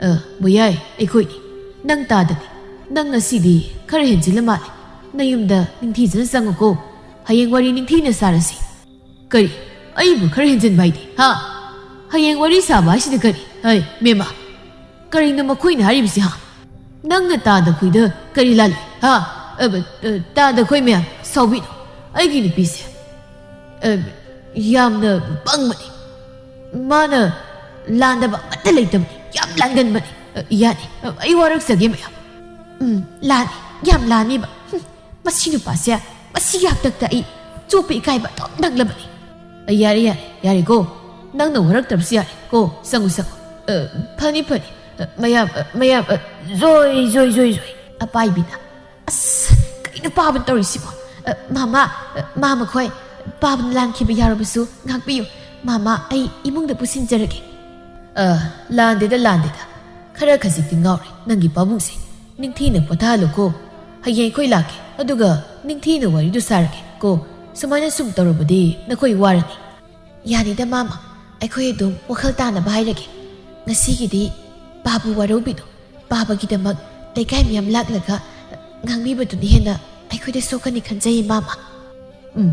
"ꯑ, ꯃꯣꯌꯥꯏ, ꯑꯩꯈꯣꯏꯅꯤ꯫ ꯅꯪ ꯇꯥꯗꯅꯤ꯫ ꯅꯪ ꯉꯁꯤꯗꯤ ꯈꯔ ꯍꯦꯟꯖꯤꯜꯂ ꯃꯥꯜꯂꯦ꯫ ꯅꯌꯨꯝꯗ ꯅꯤꯡꯊꯤꯖꯅ ꯆꯪꯉꯨꯀꯣ꯫ ꯍꯌꯦꯡ ꯋꯥꯔꯤ ꯅꯤꯡꯊꯤꯅ ꯁꯥꯔꯁꯤ꯫" "ꯀꯔꯤ? ꯑꯩꯕꯨ ꯈꯔ ꯍꯦꯟꯖꯤꯟꯕ ꯍꯥꯏꯗꯤ? ꯍꯥ? ꯍꯌꯦꯡ ꯋꯥꯔꯤ ꯁꯥꯕ ꯍꯥꯏꯁꯤꯗꯤ ꯀꯔꯤ? ꯍꯩ, ꯃꯦꯝꯃ, ꯀꯔꯤꯅꯣ ꯃꯈꯣꯏꯅ ꯍꯥꯏꯔꯤꯕꯁꯤ, ꯍꯥ? ꯅꯪꯅ ꯇꯥꯗ ꯈꯣꯏꯗ ꯀꯔꯤ ꯂꯥꯜꯂꯤ, ꯍꯥ? ꯑ, ꯕ-, ꯑ, ꯇꯥꯗ ꯈꯣꯏ ꯃꯌꯥꯝ, ꯁꯥꯎꯕꯤꯅꯨ꯫ ꯑꯩꯒꯤ ꯅꯨꯄꯤꯁꯦ, ꯑ, ꯌꯥꯝꯅ ꯄꯪꯕꯅꯤ꯫ ꯃꯥꯅ ꯂꯥꯟꯗꯕ ꯑꯃꯠꯇ ꯂꯩꯇꯕꯅꯤ꯫ ꯌꯥꯝ ꯂꯥꯟꯒꯟꯕꯅꯤ꯫ ꯑ, ꯌꯥꯅꯤ꯫ ꯑ, ꯑꯩ ꯋꯥꯔꯛꯆꯒꯦ, ꯃꯌꯥꯝ꯫ ꯎꯝ, ꯂꯥꯟꯅꯤ꯫ ꯌꯥꯝ ꯂꯥꯟꯅꯤꯕ꯫ ꯍꯨꯝ, ꯃꯁꯤ ꯅꯨꯄꯥꯁꯦ, ꯃꯁꯤꯒꯤ ꯍꯥꯛꯇꯛꯇ ꯑꯩ ꯆꯣꯞꯄ ꯏꯀꯥꯏꯕ ꯑꯗꯨꯝ ꯅꯪꯂꯕꯅꯤ꯫ ꯑ, ꯌꯥꯔꯦ, ꯌꯥꯔꯦ, ꯌꯥꯔꯦꯀꯣ꯫ ꯅꯪꯅ ꯋꯥꯔꯛꯇ꯭ꯔꯕꯁꯨ ꯌꯥꯔꯦ ꯀꯣ꯫ ꯆꯪꯉꯨ, ꯆꯪꯉꯨ꯫ ꯑ, ꯐꯅꯤ, ꯐꯅꯤ꯫ ꯑ, ꯃꯌꯥꯝ, ꯑ, ꯃꯌꯥꯝ, ꯑ, ꯖꯣꯏ, ꯖꯣꯏ, ꯖꯣꯏ, ꯖꯣꯏ꯫ ꯑꯄꯥꯏꯕꯤꯅ, "ꯑꯁ, ꯀꯩꯅꯣ ꯄꯥꯕꯅ ꯇꯧꯔꯤꯁꯤꯕꯣ? ꯑ, ꯃꯥꯃꯥ, ꯑ, ꯃꯥꯃ ꯈꯣꯏ, ꯄꯥꯕꯅ ꯂꯥꯟꯈꯤꯕ ꯌꯥꯎꯔꯕꯁꯨ ꯉꯥꯛꯄꯤꯌꯨ꯫ ꯃꯥꯃꯥ, ꯑꯩ ꯏꯃꯨꯡꯗ ꯄꯨꯁꯤꯟꯖꯔꯒꯦ꯫" "ꯑ, ꯂꯥꯟꯗꯦꯗ, ꯂꯥꯟꯗꯦꯗ꯫ ꯈꯔ ꯈꯖꯤꯛꯇꯤ ꯉꯥꯎꯔꯦ ꯅꯪꯒꯤ ꯄꯥꯕꯨꯡꯁꯦ꯫ ꯅꯤꯡꯊꯤꯅ ꯄꯣꯊꯥꯍꯜꯂꯨꯀꯣ꯫ ꯍꯌꯦꯡ ꯑꯩꯈꯣꯏ ꯂꯥꯛꯀꯦ, ꯑꯗꯨꯒ ꯅꯤꯡꯊꯤꯅ ꯋꯥꯔꯤꯗꯨ ꯁꯥꯔꯒꯦ ꯀꯣ꯫ ꯁꯨꯃꯥꯏꯅ ꯁꯨꯝ ꯇꯧꯔꯕꯗꯤ ꯅꯈꯣꯏ ꯋꯥꯔꯅꯤ꯫" "ꯌꯥꯅꯤꯗ ꯃꯥꯃ, ꯑꯩꯈꯣꯏ ꯑꯗꯨꯝ ꯋꯥꯈꯜ ꯇꯥꯅꯕ ꯍꯥꯏꯔꯒꯦ꯫ ꯉꯁꯤꯒꯤꯗꯤ ꯄꯥꯕꯨ ꯋꯥꯔꯧꯕꯤꯅꯨ꯫ ꯄꯥꯕꯒꯤꯗꯃꯛ ꯂꯩꯀꯥꯏ ꯃꯤꯌꯥꯝ ꯂꯥꯛꯂꯒ ꯉꯥꯡꯕꯤꯕꯗꯨꯅ ꯍꯦꯟꯅ ꯑꯩꯈꯣꯏꯗ ꯁꯣꯛꯀꯅꯤ ꯈꯟꯖꯩꯌꯦ ꯃꯥꯃ꯫" "ꯎꯝ,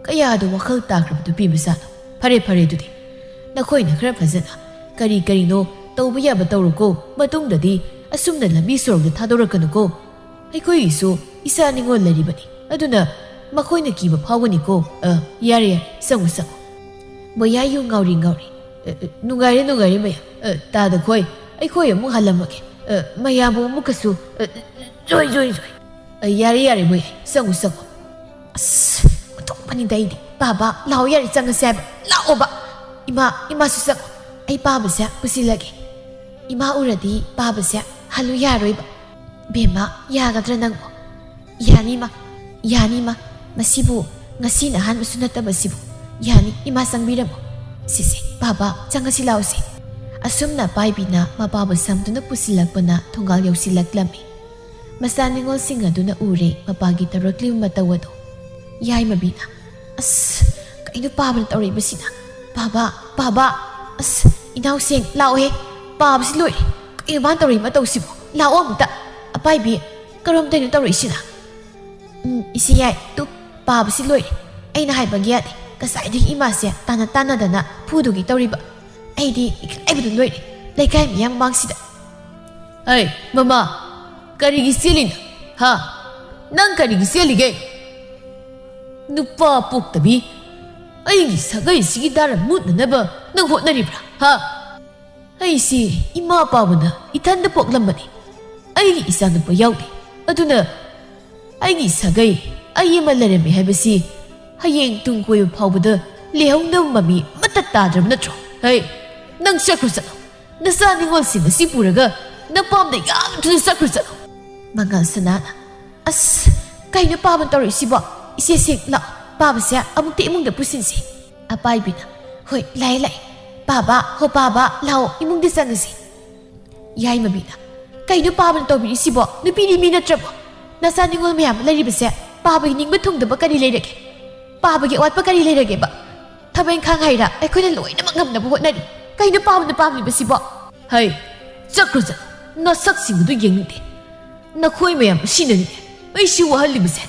ꯀꯌꯥꯗ ꯋꯥꯈꯜ ꯇꯥꯈ꯭ꯔꯕ ꯅꯨꯄꯤ ꯃꯆꯥꯅꯣ꯫ ꯐꯔꯦ, ꯐꯔꯦ, ꯑꯗꯨꯗꯤ ꯅꯈꯣꯏꯅ ꯈꯔ ꯐꯖꯅ ꯀꯔꯤ ꯀꯔꯤꯅꯣ ꯇꯧꯕ ꯌꯥꯕ ꯇꯧꯔꯨꯀꯣ꯫ ꯃꯇꯨꯡꯗꯗꯤ ꯑꯁꯨꯝꯅ ꯂꯝꯕꯤ ꯁꯣꯔꯣꯛꯇ ꯊꯥꯗꯣꯔꯛꯀꯅꯨꯀꯣ꯫ ꯑꯩꯈꯣꯏꯒꯤꯁꯨ ꯏꯆꯥ ꯅꯤꯉꯣꯜ ꯂꯩꯔꯤꯕꯅꯤ, ꯑꯗꯨꯅ ꯃꯈꯣꯏꯅ ꯀꯤꯕ ꯐꯥꯎꯒꯅꯤꯀꯣ꯫" "ꯑ, ꯌꯥꯔꯦ, ꯌꯥꯔꯦ, ꯆꯪꯉꯨ, ꯆꯪꯉꯨ꯫" ꯃꯌꯥꯏ ꯌꯨ ꯉꯥꯎꯔꯤ ꯉꯥꯎꯔꯤ꯫ "ꯑ, ꯑ, ꯅꯨꯡꯉꯥꯏꯔꯦ, ꯅꯨꯡꯉꯥꯏꯔꯦ ꯃꯌꯥꯝ꯫ ꯑ, ꯇꯥꯗ ꯈꯣꯏ, ꯑꯩꯈꯣꯏ ꯑꯃꯨꯛ ꯍꯜꯂꯝꯃꯒꯦ꯫ ꯑ, ꯃꯌꯥꯝꯕꯨ ꯑꯃꯨꯛꯀꯁꯨ, ꯑ, ꯖꯣꯏ, ꯖꯣꯏ, ꯖꯣꯏ꯫ ꯑ, ꯌꯥꯔꯦ, ꯌꯥꯔꯦ ꯃꯌꯥꯏ, ꯆꯪꯉꯨ, ꯆꯪꯉꯨ꯫" "ꯑꯁ, ꯑꯣꯟꯊꯣꯛꯄꯅꯤꯗ ꯑꯩꯗꯤ꯫ ꯄꯥꯕ, ꯂꯥꯛꯑꯣ ꯌꯥꯔꯦ, ꯆꯪꯉꯁꯦ ꯍꯥꯏꯕ꯫ ꯂꯥꯛꯑꯣꯕ꯫ ꯏꯃꯥ, ꯏꯃꯥꯁꯨ ꯆꯪꯉꯣ꯫ ꯑꯩ ꯄꯥꯕꯁꯦ ꯄꯨꯁꯤꯜꯂꯒꯦ꯫ ꯏꯃꯥ ꯎꯔꯗꯤ ꯄꯥꯕꯁꯦ ꯍꯜꯂꯨ ꯌꯥꯔꯣꯏꯕ꯫" "ꯕꯦꯝꯃ, ꯌꯥꯒꯗ꯭ꯔꯥ ꯅꯪꯕꯨ?" "ꯌꯥꯅꯤ, ꯏꯃꯥ꯫ ꯌꯥꯅꯤ, ꯏꯃꯥ꯫ ꯃꯁꯤꯕꯨ ꯉꯁꯤꯅ ꯑꯍꯥꯟꯕꯁꯨ ꯅꯠꯇꯕꯁꯤꯕꯨ꯫ ꯌꯥꯅꯤ, ꯏꯃꯥ ꯆꯪꯕꯤꯔꯝꯃꯣ꯫ ꯁꯤꯁꯦ, ꯄꯥꯕ, ꯆꯪꯉꯁꯤ ꯂꯥꯛꯑꯣꯁꯦ꯫" ꯑꯁꯨꯝꯅ ꯄꯥꯏꯕꯤꯅ ꯃꯄꯥꯕꯨ ꯁꯝꯗꯨꯅ ꯄꯨꯁꯤꯜꯂꯛꯄꯅ ꯊꯣꯡꯒꯥꯜ ꯌꯧꯁꯤꯜꯂꯛꯂꯝꯃꯤ꯫ ꯃꯆꯥ ꯅꯤꯉꯣꯜꯁꯤꯡ ꯑꯗꯨꯅ ꯎꯔꯦ ꯃꯄꯥꯒꯤ ꯇꯧꯔꯛꯂꯤꯕ ꯃꯇꯧ ꯑꯗꯨ꯫ ꯌꯥꯏꯃꯕꯤꯅ, "ꯑꯁ, ꯀꯩꯅꯣ ꯄꯥꯕꯅ ꯇꯧꯔꯛꯏꯕꯁꯤꯅ? ꯄꯥꯕ, ꯄꯥꯕ, ꯑꯁ, ꯏꯅꯥꯎꯁꯦꯡ, ꯂꯥꯛꯑꯣꯍꯦ꯫ ꯄꯥꯕꯁꯤ ꯂꯣꯏꯔꯦ꯫ ꯀꯩꯅꯣ ꯃꯥꯅ ꯇꯧꯔꯛꯏ ꯃꯇꯧꯁꯤꯕꯣ? ꯂꯥꯛꯑꯣ ꯑꯃꯨꯛꯇ꯫ ꯑꯄꯥꯏꯕꯤ, ꯀꯔꯝꯗꯩꯅꯣ ꯇꯧꯔꯛꯏꯁꯤꯅ?" "ꯎꯝ, ꯏꯆꯦ ꯌꯥꯏ, ꯇꯨ, ꯄꯥꯕꯁꯤ ꯂꯣꯏꯔꯦ꯫ ꯑꯩꯅ ꯍꯥꯏꯕꯒꯤ ꯌꯥꯗꯦ꯫ ꯉꯁꯥꯏꯗꯒꯤ ꯏꯃꯥꯁꯦ ꯇꯥꯅ ꯇꯥꯅꯗꯅ ꯐꯨꯗꯨꯒꯤ ꯇꯧꯔꯤꯕ꯫ ꯑꯩꯗꯤ ꯏꯀꯥꯏꯕꯗ ꯂꯣꯏꯔꯦ, ꯂꯩꯀꯥꯏ ꯃꯤꯌꯥꯝ ꯃꯥꯡꯁꯤꯗ꯫" "ꯍꯩ, ꯃꯃꯥ, ꯀꯔꯤꯒꯤ ꯆꯦꯜꯂꯤꯅꯣ? ꯍꯥ? ꯅꯪ ꯀꯔꯤꯒꯤ ꯆꯦꯜꯂꯤꯒꯦ?" ꯅꯨꯄꯥ ꯄꯣꯛꯇꯕꯤ, ꯑꯩꯒꯤ ꯁꯥꯒꯩꯁꯤꯒꯤ ꯗꯥꯔꯝ ꯃꯨꯠꯅꯅꯕ ꯅꯪ ꯍꯣꯠꯅꯔꯤꯕ꯭ꯔꯥ? ꯍꯥ? ꯑꯩꯁꯤ ꯏꯃꯥ ꯄꯥꯕꯅ ꯏꯊꯟꯗ ꯄꯣꯛꯂꯝꯕꯅꯤ꯫ ꯑꯩꯒꯤ ꯏꯆꯥꯅꯨꯄꯥ ꯌꯥꯎꯗꯦ꯫ ꯑꯗꯨꯅ ꯑꯩꯒꯤ ꯁꯥꯒꯩ ꯑꯩ ꯑꯃ ꯂꯩꯔꯝꯃꯤ ꯍꯥꯏꯕꯁꯤ ꯍꯌꯦꯡ ꯇꯨꯡ ꯀꯣꯏꯕ ꯐꯥꯎꯕꯗ ꯂꯩꯍꯧꯅꯕ ꯃꯃꯤ ꯑꯃꯠꯇ ꯇꯥꯗ꯭ꯔꯕ ꯅꯠꯇ꯭ꯔꯣ? ꯍꯩ, ꯅꯪ ꯆꯠꯈ꯭ꯔꯣ ꯆꯠꯂꯣ꯫ ꯅꯆꯥ ꯅꯤꯉꯣꯜꯁꯤꯡ ꯑꯁꯤ ꯄꯨꯔꯒ ꯅꯄꯥꯝꯗ ꯌꯥꯝ ꯊꯨꯅ ꯆꯠꯈ꯭ꯔꯣ ꯆꯠꯂꯣ꯫ ꯃꯉꯥꯜ ꯁꯅꯥꯅ, "ꯑꯁ, ꯀꯩꯅꯣ ꯄꯥꯕꯅ ꯇꯧꯔꯤꯁꯤꯕꯣ? ꯏꯆꯦꯁꯤꯡ, ꯂꯥꯛꯑꯣ, ꯄꯥꯕꯁꯦ ꯑꯃꯨꯛꯇ ꯏꯃꯨꯡꯗ ꯄꯨꯁꯤꯟꯁꯤ꯫" ꯑꯄꯥꯏꯕꯤꯅ, "ꯍꯣꯏ, ꯂꯥꯛꯑꯦ, ꯂꯥꯛꯑꯦ꯫ ꯄꯥꯕ, ꯍꯣ ꯄꯥꯕ, ꯂꯥꯛꯑꯣ, ꯏꯃꯨꯡꯗ ꯆꯪꯉꯁꯤ꯫" ꯌꯥꯏꯃꯕꯤꯅ, "ꯀꯩꯅꯣ ꯄꯥꯕꯅ ꯇꯧꯕꯤꯔꯤꯁꯤꯕꯣ? ꯅꯨꯄꯤꯗꯤ ꯃꯤ ꯅꯠꯇ꯭ꯔꯕꯣ? ꯅꯆꯥ ꯅꯤꯉꯣꯜ ꯃꯌꯥꯝ ꯂꯩꯔꯤꯕꯁꯦ ꯄꯥꯕꯒꯤ ꯅꯤꯡꯕ ꯊꯨꯡꯗꯕ ꯀꯔꯤ ꯂꯩꯔꯒꯦ? ꯄꯥꯕꯒꯤ ꯑꯋꯥꯠꯄ ꯀꯔꯤ ꯂꯩꯔꯒꯦꯕ? ꯊꯕꯛ ꯏꯪꯈꯥꯡ ꯍꯥꯏꯔ ꯑꯩꯈꯣꯏꯅ ꯂꯣꯏꯅꯃꯛ ꯉꯝꯅꯕ ꯍꯣꯠꯅꯔꯤ꯫ ꯀꯩꯅꯣ ꯄꯥꯕꯅ ꯄꯥꯝꯂꯤꯕꯁꯤꯕꯣ?" "ꯍꯩ, ꯆꯠꯈ꯭ꯔꯣ ꯆꯠꯂꯣ꯫ ꯅꯁꯛꯁꯤꯡ ꯑꯗꯨ ꯌꯦꯡꯅꯤꯡꯗꯦ꯫ ꯅꯈꯣꯏ ꯃꯌꯥꯝ ꯑꯁꯤꯅꯅꯤ ꯑꯩꯁꯤ ꯋꯥꯍꯜꯂꯤꯕꯁꯦ꯫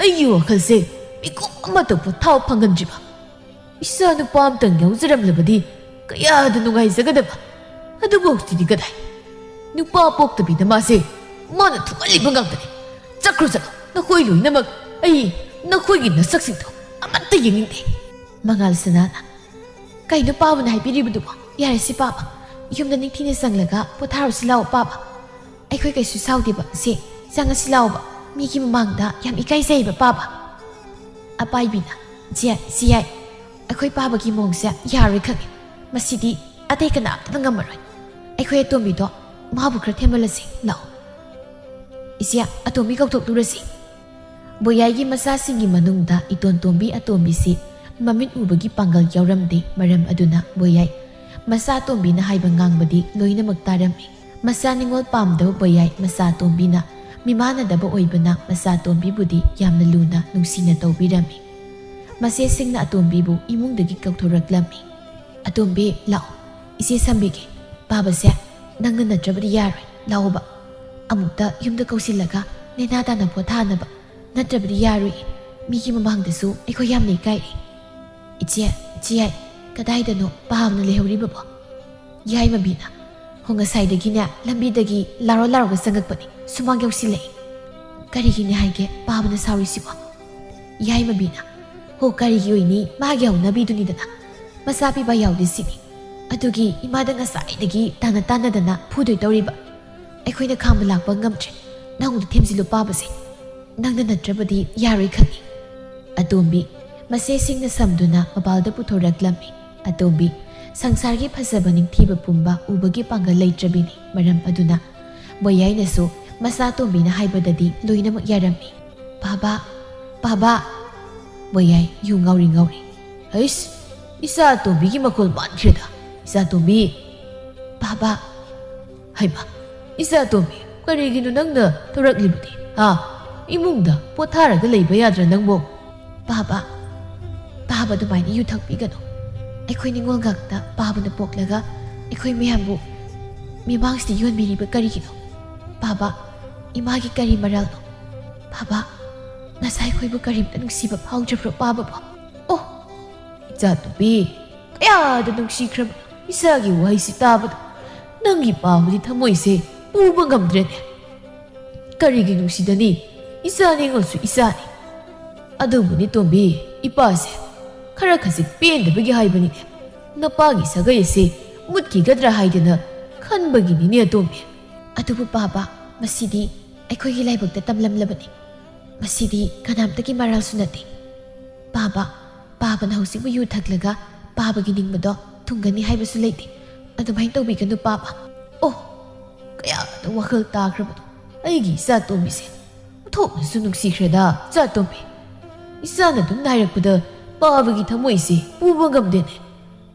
ꯑꯩꯒꯤ ꯋꯥꯈꯜꯁꯦ ꯃꯤꯀꯨꯞ ꯑꯃꯇ ꯄꯣꯊꯥꯕ ꯐꯪꯍꯟꯗ꯭ꯔꯤꯕ꯫ ꯏꯆꯥ ꯅꯨꯄꯥ ꯑꯃꯇꯪ ꯌꯥꯎꯖꯔꯝꯂꯕꯗꯤ ꯀꯌꯥꯗ ꯅꯨꯡꯉꯥꯏꯖꯒꯗꯕ꯫ ꯑꯗꯨꯕꯨ ꯍꯧꯖꯤꯛꯇꯤ ꯀꯗꯥꯏ? ꯅꯨꯄꯥ ꯄꯣꯛꯇꯕꯤꯗ ꯃꯥꯁꯦ ꯃꯥꯅ ꯊꯣꯛꯍꯜꯂꯤꯕ ꯉꯥꯛꯇꯅꯤ꯫ ꯆꯠꯈ꯭ꯔꯣ ꯆꯠꯂꯣ, ꯅꯈꯣꯏ ꯂꯣꯏꯅꯃꯛ꯫ ꯑꯩ ꯅꯈꯣꯏꯒꯤ ꯅꯁꯛꯁꯤꯡꯗꯣ ꯑꯃꯠꯇ ꯌꯦꯡꯅꯤꯡꯗꯦ꯫" ꯃꯉꯥꯜ ꯁꯅꯥꯅ, "ꯀꯩꯅꯣ ꯄꯥꯕꯅ ꯍꯥꯏꯕꯤꯔꯤꯕꯗꯨꯕꯣ? ꯌꯥꯔꯦꯁꯦ ꯄꯥꯕ, ꯌꯨꯝꯗ ꯅꯤꯡꯊꯤꯅ ꯆꯪꯂꯒ ꯄꯣꯊꯥꯔꯨꯁꯤ ꯂꯥꯛꯑꯣ ꯄꯥꯕ꯫ ꯑꯩꯈꯣꯏ ꯀꯩꯁꯨ ꯁꯥꯎꯗꯦꯕ꯫ ꯁꯦ, ꯆꯪꯉꯁꯤ ꯂꯥꯛꯑꯣꯕ, ꯃꯤꯒꯤ ꯃꯃꯥꯡꯗ ꯌꯥꯝ ꯏꯀꯥꯏꯖꯩꯕ ꯄꯥꯕ꯫" ꯑꯄꯥꯏꯕꯤꯅ, "ꯏꯆꯦ, ꯏꯆꯦ ꯌꯥꯏ, ꯑꯩꯈꯣꯏ ꯄꯥꯕꯒꯤ ꯃꯑꯣꯡꯁꯦ ꯌꯥꯔꯣꯏ ꯈꯪꯉꯦ꯫ ꯃꯁꯤꯗꯤ ꯑꯇꯩ ꯀꯅꯥꯝꯇꯅ ꯉꯝꯃꯔꯣꯏ꯫ ꯑꯩꯈꯣꯏ ꯑꯇꯣꯝꯕꯤꯗꯣ ꯃꯥꯕꯨ ꯈꯔ ꯊꯦꯝꯍꯜꯂꯁꯤ ꯂꯥꯛꯑꯣ꯫ ꯏꯆꯦ, ꯑꯇꯣꯝꯕꯤ ꯀꯧꯊꯣꯛꯂꯨꯔꯁꯤ꯫" ꯕꯣꯌꯥꯏꯒꯤ ꯃꯆꯥꯁꯤꯡꯒꯤ ꯃꯅꯨꯡꯗ ꯏꯇꯣꯟ ꯇꯣꯝꯕꯤ ꯑꯇꯣꯝꯕꯤꯁꯤ ꯃꯃꯤꯠ ꯎꯕꯒꯤ ꯄꯥꯡꯒꯜ ꯌꯥꯎꯔꯝꯗꯦ꯫ ꯃꯔꯝ ꯑꯗꯨꯅ ꯕꯣꯌꯥꯏ ꯃꯆꯥ ꯑꯇꯣꯝꯕꯤꯅ ꯍꯥꯏꯕ ꯉꯥꯡꯕꯗꯤ ꯂꯣꯏꯅꯃꯛ ꯇꯥꯔꯝꯃꯤ꯫ ꯃꯆꯥ ꯅꯤꯉꯣꯜ ꯄꯥꯝꯗꯕ ꯕꯣꯌꯥꯏ ꯃꯆꯥ ꯑꯇꯣꯝꯕꯤꯅ ꯃꯤꯃꯥꯟꯅꯗꯕ ꯑꯣꯏꯕꯅ ꯃꯆꯥ ꯑꯇꯣꯝꯕꯤꯕꯨꯗꯤ ꯌꯥꯝꯅ ꯂꯨꯅ ꯅꯨꯡꯁꯤꯅ ꯇꯧꯕꯤꯔꯝꯃꯤ꯫ ꯃꯆꯦꯁꯤꯡꯅ ꯑꯇꯣꯝꯕꯤꯕꯨ ꯏꯃꯨꯡꯗꯒꯤ ꯀꯧꯊꯣꯔꯛꯂꯝꯃꯤ꯫ "ꯑꯇꯣꯝꯕꯤ, ꯂꯥꯛꯑꯣ, ꯏꯆꯦ ꯁꯝꯕꯤꯒꯦ꯫ ꯄꯥꯕꯁꯦ ꯅꯪꯅ ꯅꯠꯇ꯭ꯔꯕꯗꯤ ꯌꯥꯔꯣꯏ꯫ ꯂꯥꯛꯑꯣꯕ, ꯑꯃꯨꯛꯇ ꯌꯨꯝꯗ ꯀꯧꯁꯤꯜꯂꯒ ꯅꯦꯅꯥ ꯇꯥꯅ ꯄꯣꯊꯥꯅꯕ꯫ ꯅꯠꯇ꯭ꯔꯕꯗꯤ ꯌꯥꯔꯣꯏ꯫ ꯃꯤꯒꯤ ꯃꯃꯥꯡꯗꯁꯨ ꯑꯩꯈꯣꯏ ꯌꯥꯝꯅ ꯏꯀꯥꯏꯔꯦ꯫" "ꯏꯆꯦ, ꯏꯆꯦ ꯌꯥꯏ, ꯀꯗꯥꯏꯗꯅꯣ ꯄꯥꯕꯅ ꯂꯩꯍꯧꯔꯤꯕꯕꯣ?" ꯌꯥꯏꯃꯕꯤꯅ, "ꯍꯣ, ꯉꯁꯥꯏꯗꯒꯤꯅꯦ ꯂꯝꯕꯤꯗꯒꯤ ꯂꯥꯎꯔ ꯂꯥꯎꯔꯒ ꯆꯪꯉꯛꯄꯅꯤ, ꯁꯨꯃꯥꯡ ꯌꯧꯁꯤꯜꯂꯛꯏ꯫ ꯀꯔꯤꯒꯤꯅꯦ ꯍꯥꯏꯒꯦ ꯄꯥꯕꯅ ꯁꯥꯎꯔꯤꯁꯤꯕꯣ?" ꯌꯥꯏꯃꯕꯤꯅ, "ꯍꯣ, ꯀꯔꯤꯒꯤ ꯑꯣꯏꯅꯤ? ꯃꯥꯒꯤ ꯍꯧꯅꯕꯤꯗꯨꯅꯤꯗꯅ꯫ ꯃꯆꯥ ꯄꯤꯕ ꯌꯥꯎꯗꯦ ꯁꯤꯅꯤ꯫ ꯑꯗꯨꯒꯤ ꯏꯃꯥꯗ ꯉꯁꯥꯏꯗꯒꯤ ꯇꯥꯟꯅ ꯇꯥꯟꯅꯗꯅ ꯐꯨꯗꯣꯏ ꯇꯧꯔꯤꯕ꯫ ꯑꯩꯈꯣꯏꯅ ꯈꯥꯝꯕ ꯂꯥꯛꯄ ꯉꯝꯗ꯭ꯔꯦ꯫ ꯅꯪꯗ ꯊꯦꯝꯖꯤꯜꯂꯨ ꯄꯥꯕꯁꯦ꯫ ꯅꯪꯅ ꯅꯠꯇ꯭ꯔꯕꯗꯤ ꯌꯥꯔꯣꯏ ꯈꯪꯉꯤ꯫" ꯑꯇꯣꯝꯕꯤ ꯃꯁꯦꯁꯤꯡꯅ ꯁꯝꯗꯨꯅ ꯃꯄꯥꯜꯗ ꯄꯨꯊꯣꯔꯛꯂꯝꯃꯤ꯫ ꯑꯇꯣꯝꯕꯤ ꯁꯪꯁꯥꯔꯒꯤ ꯐꯖꯕ ꯅꯤꯡꯊꯤꯕ ꯄꯨꯝꯕ ꯎꯕꯒꯤ ꯄꯥꯡꯒꯜ ꯂꯩꯇ꯭ꯔꯕꯤꯅꯤ꯫ ꯃꯔꯝ ꯑꯗꯨꯅ ꯕꯣꯌꯥꯏꯅꯁꯨ ꯃꯆꯥ ꯑꯇꯣꯝꯕꯤꯅ ꯍꯥꯏꯕꯗꯗꯤ ꯂꯣꯏꯅꯃꯛ ꯌꯥꯔꯝꯃꯤ꯫ "ꯄꯥꯕ, ꯄꯥꯕ!" ꯕꯣꯌꯥꯏ ꯌꯨ ꯉꯥꯎꯔꯤ ꯉꯥꯎꯔꯤ꯫ "ꯍꯩꯁ, ꯏꯆꯥ ꯑꯇꯣꯝꯕꯤꯒꯤ ꯃꯈꯣꯜ ꯃꯥꯟꯈ꯭ꯔꯦꯗ꯫ ꯏꯆꯥ ꯑꯇꯣꯝꯕꯤ!" "ꯄꯥꯕ!" "ꯍꯩꯃꯥ, ꯏꯆꯥ ꯑꯇꯣꯝꯕꯤ, ꯀꯔꯤꯒꯤꯅꯣ ꯅꯪꯅ ꯊꯣꯔꯛꯂꯤꯕꯗꯤ? ꯍꯥ? ꯏꯃꯨꯡꯗ ꯄꯣꯊꯥꯔꯒ ꯂꯩꯕ ꯌꯥꯗ꯭ꯔꯥ ꯅꯪꯕꯣ?" "ꯄꯥꯕ, ꯄꯥꯕ ꯑꯗꯨꯃꯥꯏꯅ ꯌꯨ ꯊꯛꯄꯤꯒꯅꯨ꯫ ꯑꯩꯈꯣꯏ ꯅꯤꯉꯣꯜ ꯉꯥꯛꯇ ꯄꯥꯕꯅ ꯄꯣꯛꯂꯒ ꯑꯩꯈꯣꯏ ꯃꯌꯥꯝꯕꯨ ꯃꯤꯃꯥꯡꯁꯤꯗ ꯌꯣꯟꯕꯤꯔꯤꯕ ꯀꯔꯤꯒꯤꯅꯣ? ꯄꯥꯕ, ꯏꯃꯥꯒꯤ ꯀꯔꯤ ꯃꯔꯜꯅꯣ? ꯄꯥꯕ, ꯉꯁꯥꯏ ꯑꯩꯈꯣꯏꯕꯨ ꯀꯔꯤꯝꯇ ꯅꯨꯡꯁꯤꯕ ꯐꯥꯎꯗ꯭ꯔꯕ꯭ꯔꯣ ꯄꯥꯕꯕꯨ?" "ꯑꯣ, ꯏꯆꯥ ꯇꯣꯝꯕꯤ, ꯀꯌꯥꯗ ꯅꯨꯡꯁꯤꯈ꯭ꯔꯕ ꯏꯆꯥꯒꯤ ꯋꯥꯍꯩꯁꯤ ꯇꯥꯕꯗ ꯅꯪꯒꯤ ꯄꯥꯕꯗꯤ ꯊꯃꯣꯏꯁꯦ ꯄꯨꯕ ꯉꯝꯗ꯭ꯔꯦꯅꯦ꯫ ꯀꯔꯤꯒꯤ ꯅꯨꯡꯁꯤꯗꯅꯤ? ꯏꯆꯥ ꯅꯤꯡꯉꯣꯜꯁꯨ ꯏꯆꯥꯅꯤ꯫ ꯑꯗꯨꯕꯨꯅꯤ ꯇꯣꯝꯕꯤ, ꯏꯄꯥꯁꯦ ꯈꯔ ꯈꯖꯤꯛ ꯄꯦꯟꯗꯕꯒꯤ ꯍꯥꯏꯕꯅꯤꯅꯦ꯫ ꯅꯄꯥꯒꯤ ꯁꯥꯒꯩ ꯑꯁꯦ ꯃꯨꯠꯈꯤꯒꯗ꯭ꯔꯥ ꯍꯥꯏꯗꯅ ꯈꯟꯕꯒꯤꯅꯤꯅꯦ ꯇꯣꯝꯕꯤ꯫" "ꯑꯗꯨꯕꯨ ꯄꯥꯕ, ꯃꯁꯤꯗꯤ ꯑꯩꯈꯣꯏꯒꯤ ꯂꯥꯏꯕꯛꯇ ꯇꯝꯂꯝꯂꯕꯅꯤ꯫ ꯃꯁꯤꯗꯤ ꯀꯅꯥꯝꯇꯒꯤ ꯃꯔꯥꯜꯁꯨ ꯅꯠꯇꯦ꯫ ꯄꯥꯕ, ꯄꯥꯕꯅ ꯍꯧꯖꯤꯛꯄꯨ ꯌꯨ ꯊꯛꯂꯒ ꯄꯥꯕꯒꯤ ꯅꯤꯡꯕꯗꯣ ꯊꯨꯡꯒꯅꯤ ꯍꯥꯏꯕꯁꯨ ꯂꯩꯇꯦ꯫ ꯑꯗꯨꯃꯥꯏꯅ ꯇꯧꯕꯤꯒꯅꯨ ꯄꯥꯕ꯫" "ꯑꯣ, ꯀꯌꯥꯗ ꯋꯥꯈꯜ ꯇꯥꯈ꯭ꯔꯕꯅꯣ ꯑꯩꯒꯤ ꯏꯆꯥ ꯇꯣꯝꯕꯤꯁꯦ꯫ ꯑꯣꯟꯊꯣꯛꯅꯁꯨ ꯅꯨꯡꯁꯤꯈ꯭ꯔꯦꯗ ꯏꯆꯥ ꯇꯣꯝꯕꯤ꯫ ꯏꯆꯥꯅ ꯑꯗꯨꯝ ꯍꯥꯏꯔꯛꯄꯗ ꯄꯥꯕꯒꯤ ꯊꯃꯣꯏꯁꯦ ꯄꯨꯕ ꯉꯝꯗꯦꯅꯦ꯫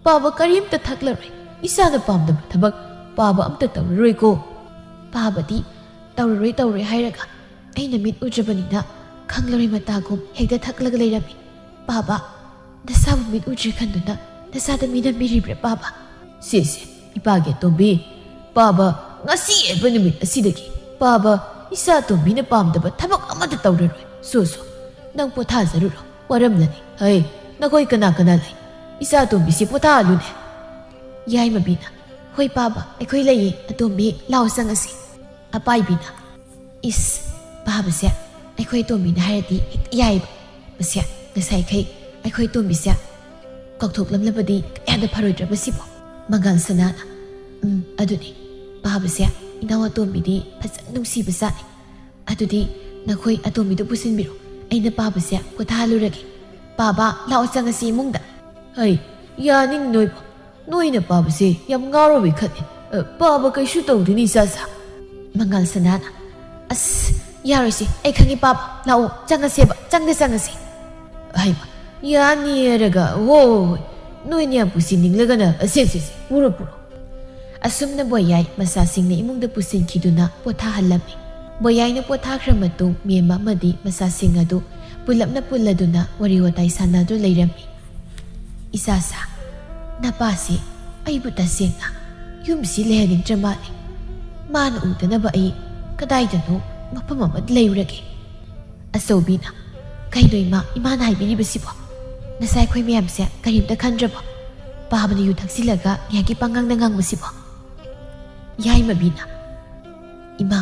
ꯄꯥꯕ ꯀꯔꯤꯝꯇ ꯊꯛꯂꯔꯣꯏ꯫ ꯏꯆꯥꯅ ꯄꯥꯝꯗꯕ ꯊꯕꯛ ꯄꯥꯕ ꯑꯝꯇ ꯇꯧꯔꯔꯣꯏꯀꯣ꯫" "ꯄꯥꯕꯗꯤ ꯇꯧꯔꯔꯣꯏ ꯇꯧꯔꯣꯏ ꯍꯥꯏꯔꯒ ꯑꯩꯅ ꯃꯤꯠ ꯎꯗ꯭ꯔꯕꯅꯤꯅ ꯈꯪꯂꯔꯣꯏ ꯃꯇꯥꯒꯨꯝ ꯍꯦꯛꯇ ꯊꯛꯂꯒ ꯂꯩꯔꯝꯃꯤ꯫ ꯄꯥꯕ, ꯅꯁꯥꯕꯨ ꯃꯤꯠ ꯎꯗ꯭ꯔꯦ ꯈꯟꯗꯨꯅ ꯅꯁꯥꯗ ꯃꯤꯅꯝꯕꯤꯔꯤꯕ꯭ꯔꯥ ꯄꯥꯕ?" "ꯁꯦ, ꯁꯦ, ꯏꯄꯥꯒꯤ ꯑꯇꯣꯝꯕꯤ, ꯄꯥꯕ ꯉꯁꯤ ꯍꯥꯏꯕ ꯅꯨꯃꯤꯠ ꯑꯁꯤꯗꯒꯤ ꯄꯥꯕ ꯏꯆꯥ ꯑꯇꯣꯝꯕꯤꯅ ꯄꯥꯝꯗꯕ ꯊꯕꯛ ꯑꯃꯠꯇ ꯇꯧꯔꯔꯣꯏ꯫ ꯁꯣ, ꯁꯣ, ꯅꯪ ꯄꯣꯊꯥꯖꯔꯨꯔꯣ, ꯋꯥꯔꯝꯂꯅꯤ꯫ ꯍꯩ, ꯅꯈꯣꯏ ꯀꯅꯥ ꯀꯅꯥ ꯂꯩ? ꯏꯆꯥ ꯑꯇꯣꯝꯕꯤꯁꯤ ꯄꯣꯊꯥꯍꯜꯂꯨꯅꯦ꯫" ꯌꯥꯏꯃꯕꯤꯅ, "ꯍꯣꯏ ꯄꯥꯕ, ꯑꯩꯈꯣꯏ ꯂꯩꯌꯦ꯫ ꯑꯇꯣꯝꯕꯤ, ꯂꯥꯎ ꯆꯪꯉꯁꯤ꯫" ꯑꯄꯥꯏꯕꯤꯅ, "ꯏꯁ, ꯄꯥꯕꯁꯦ ꯑꯩꯈꯣꯏ ꯑꯇꯣꯝꯕꯤꯅ ꯍꯥꯏꯔꯗꯤ ꯍꯦꯛꯇ ꯌꯥꯏꯌꯦꯕ꯫ ꯃꯁꯦ, ꯉꯁꯥꯏꯈꯩ ꯑꯩꯈꯣꯏ ꯇꯣꯝꯕꯤꯁꯦ ꯀꯥꯎꯊꯣꯛꯂꯝꯂꯕꯗꯤ ꯀꯌꯥꯗ ꯐꯔꯣꯏꯗ꯭ꯔꯕ ꯁꯤꯕꯣ? ꯃꯉꯥꯜ ꯁꯅꯥꯅ, "ꯎꯝ, ꯑꯗꯨꯅꯤ꯫ ꯄꯥꯕꯁꯦ ꯏꯅꯥꯎ ꯑꯇꯣꯝꯕꯤꯗꯤ ꯐꯖꯅ ꯅꯨꯡꯁꯤꯕ ꯖꯥꯠꯅꯤ꯫ ꯑꯗꯨꯗꯤ ꯅꯈꯣꯏ ꯑꯇꯣꯝꯕꯤꯗꯨ ꯄꯨꯁꯤꯟꯕꯤꯔꯣ꯫ ꯑꯩꯅ ꯄꯥꯕꯁꯦ ꯄꯣꯊꯥꯍꯜꯂꯨꯔꯒꯦ꯫ ꯄꯥꯕ, ꯂꯥꯛꯑꯣ, ꯆꯪꯉꯁꯤ ꯏꯃꯨꯡꯗ꯫" "ꯍꯩ, ꯌꯥꯅꯤꯡ ꯅꯣꯏꯕ꯫ ꯅꯣꯏꯅ ꯄꯥꯕꯁꯦ ꯌꯥꯝ ꯉꯥꯎꯔꯕꯣꯏ ꯈꯜꯂꯤ꯫ ꯑ, ꯄꯥꯕ ꯀꯩꯁꯨ ꯇꯧꯗꯦꯅꯦ, ꯏꯆꯥꯁꯥ꯫" ꯃꯉꯥꯜ ꯁꯅꯥꯅ, "ꯑꯁ, ꯌꯥꯔꯣꯏꯁꯦ, ꯑꯩ ꯈꯪꯉꯤ ꯄꯥꯕ꯫ ꯂꯥꯛꯑꯣ, ꯆꯪꯉꯁꯦꯕ, ꯆꯪꯗ ꯆꯪꯉꯁꯦ꯫" ꯍꯩꯃ, ꯌꯥꯅꯤ ꯍꯥꯏꯔꯒ, ꯍꯣꯏ, ꯍꯣꯏ, ꯍꯣꯏ꯫ ꯅꯣꯏꯅ ꯌꯥꯝ ꯄꯨꯁꯤꯟꯅꯤꯡꯂꯒꯅ, ꯑꯁꯦ, ꯑꯁꯦ, ꯑꯁꯦ, ꯄꯨꯔꯣ, ꯄꯨꯔꯣ꯫ ꯑꯁꯨꯝꯅ ꯕꯣꯌꯥꯏ ꯃꯆꯥꯁꯤꯡꯅ ꯏꯃꯨꯡꯗ ꯄꯨꯁꯤꯟꯈꯤꯗꯨꯅ ꯄꯣꯊꯥꯍꯜꯂꯝꯃꯤ꯫ ꯕꯣꯌꯥꯏꯅ ꯄꯣꯊꯥꯈ꯭ꯔ ꯃꯇꯨꯡ, ꯃꯦꯝꯃ ꯑꯃꯗꯤ ꯃꯆꯥꯁꯤꯡ ꯑꯗꯨ ꯄꯨꯂꯞꯅ ꯄꯨꯜꯂꯗꯨꯅ ꯋꯥꯔꯤ ꯋꯥꯇꯥꯏ ꯁꯥꯟꯅꯗꯨꯅ ꯂꯩꯔꯝꯃꯤ꯫ "ꯏꯆꯥꯁꯥ, ꯅꯄꯥꯁꯤ ꯑꯩꯕꯨ ꯇꯁꯦꯡꯅ ꯌꯨꯝꯁꯤ ꯂꯩꯍꯟꯅꯤꯡꯗ꯭ꯔ ꯃꯥꯜꯂꯦ꯫ ꯃꯥꯅ ꯎꯗꯅꯕ ꯑꯩ ꯀꯗꯥꯏꯗꯅꯣ ꯃꯐꯝ ꯑꯃꯗ ꯂꯩꯔꯨꯔꯒꯦ꯫" ꯑꯆꯧꯕꯤꯅ, "ꯀꯩꯅꯣ ꯏꯃꯥ, ꯏꯃꯥꯅ ꯍꯥꯏꯕꯤꯔꯤꯕꯁꯤꯕꯣ? ꯅꯆꯥ ꯑꯩꯈꯣꯏ ꯃꯌꯥꯝꯁꯦ ꯀꯔꯤꯝꯇ ꯈꯟꯗ꯭ꯔꯕꯣ? ꯄꯥꯕꯅ ꯌꯨ ꯊꯛꯆꯤꯜꯂꯒ ꯉꯥꯏꯍꯥꯛꯀꯤ ꯄꯪꯉꯥꯡꯗ ꯉꯥꯡꯕꯁꯤꯕꯣ?" ꯌꯥꯏꯃꯕꯤꯅ, "ꯏꯃꯥ,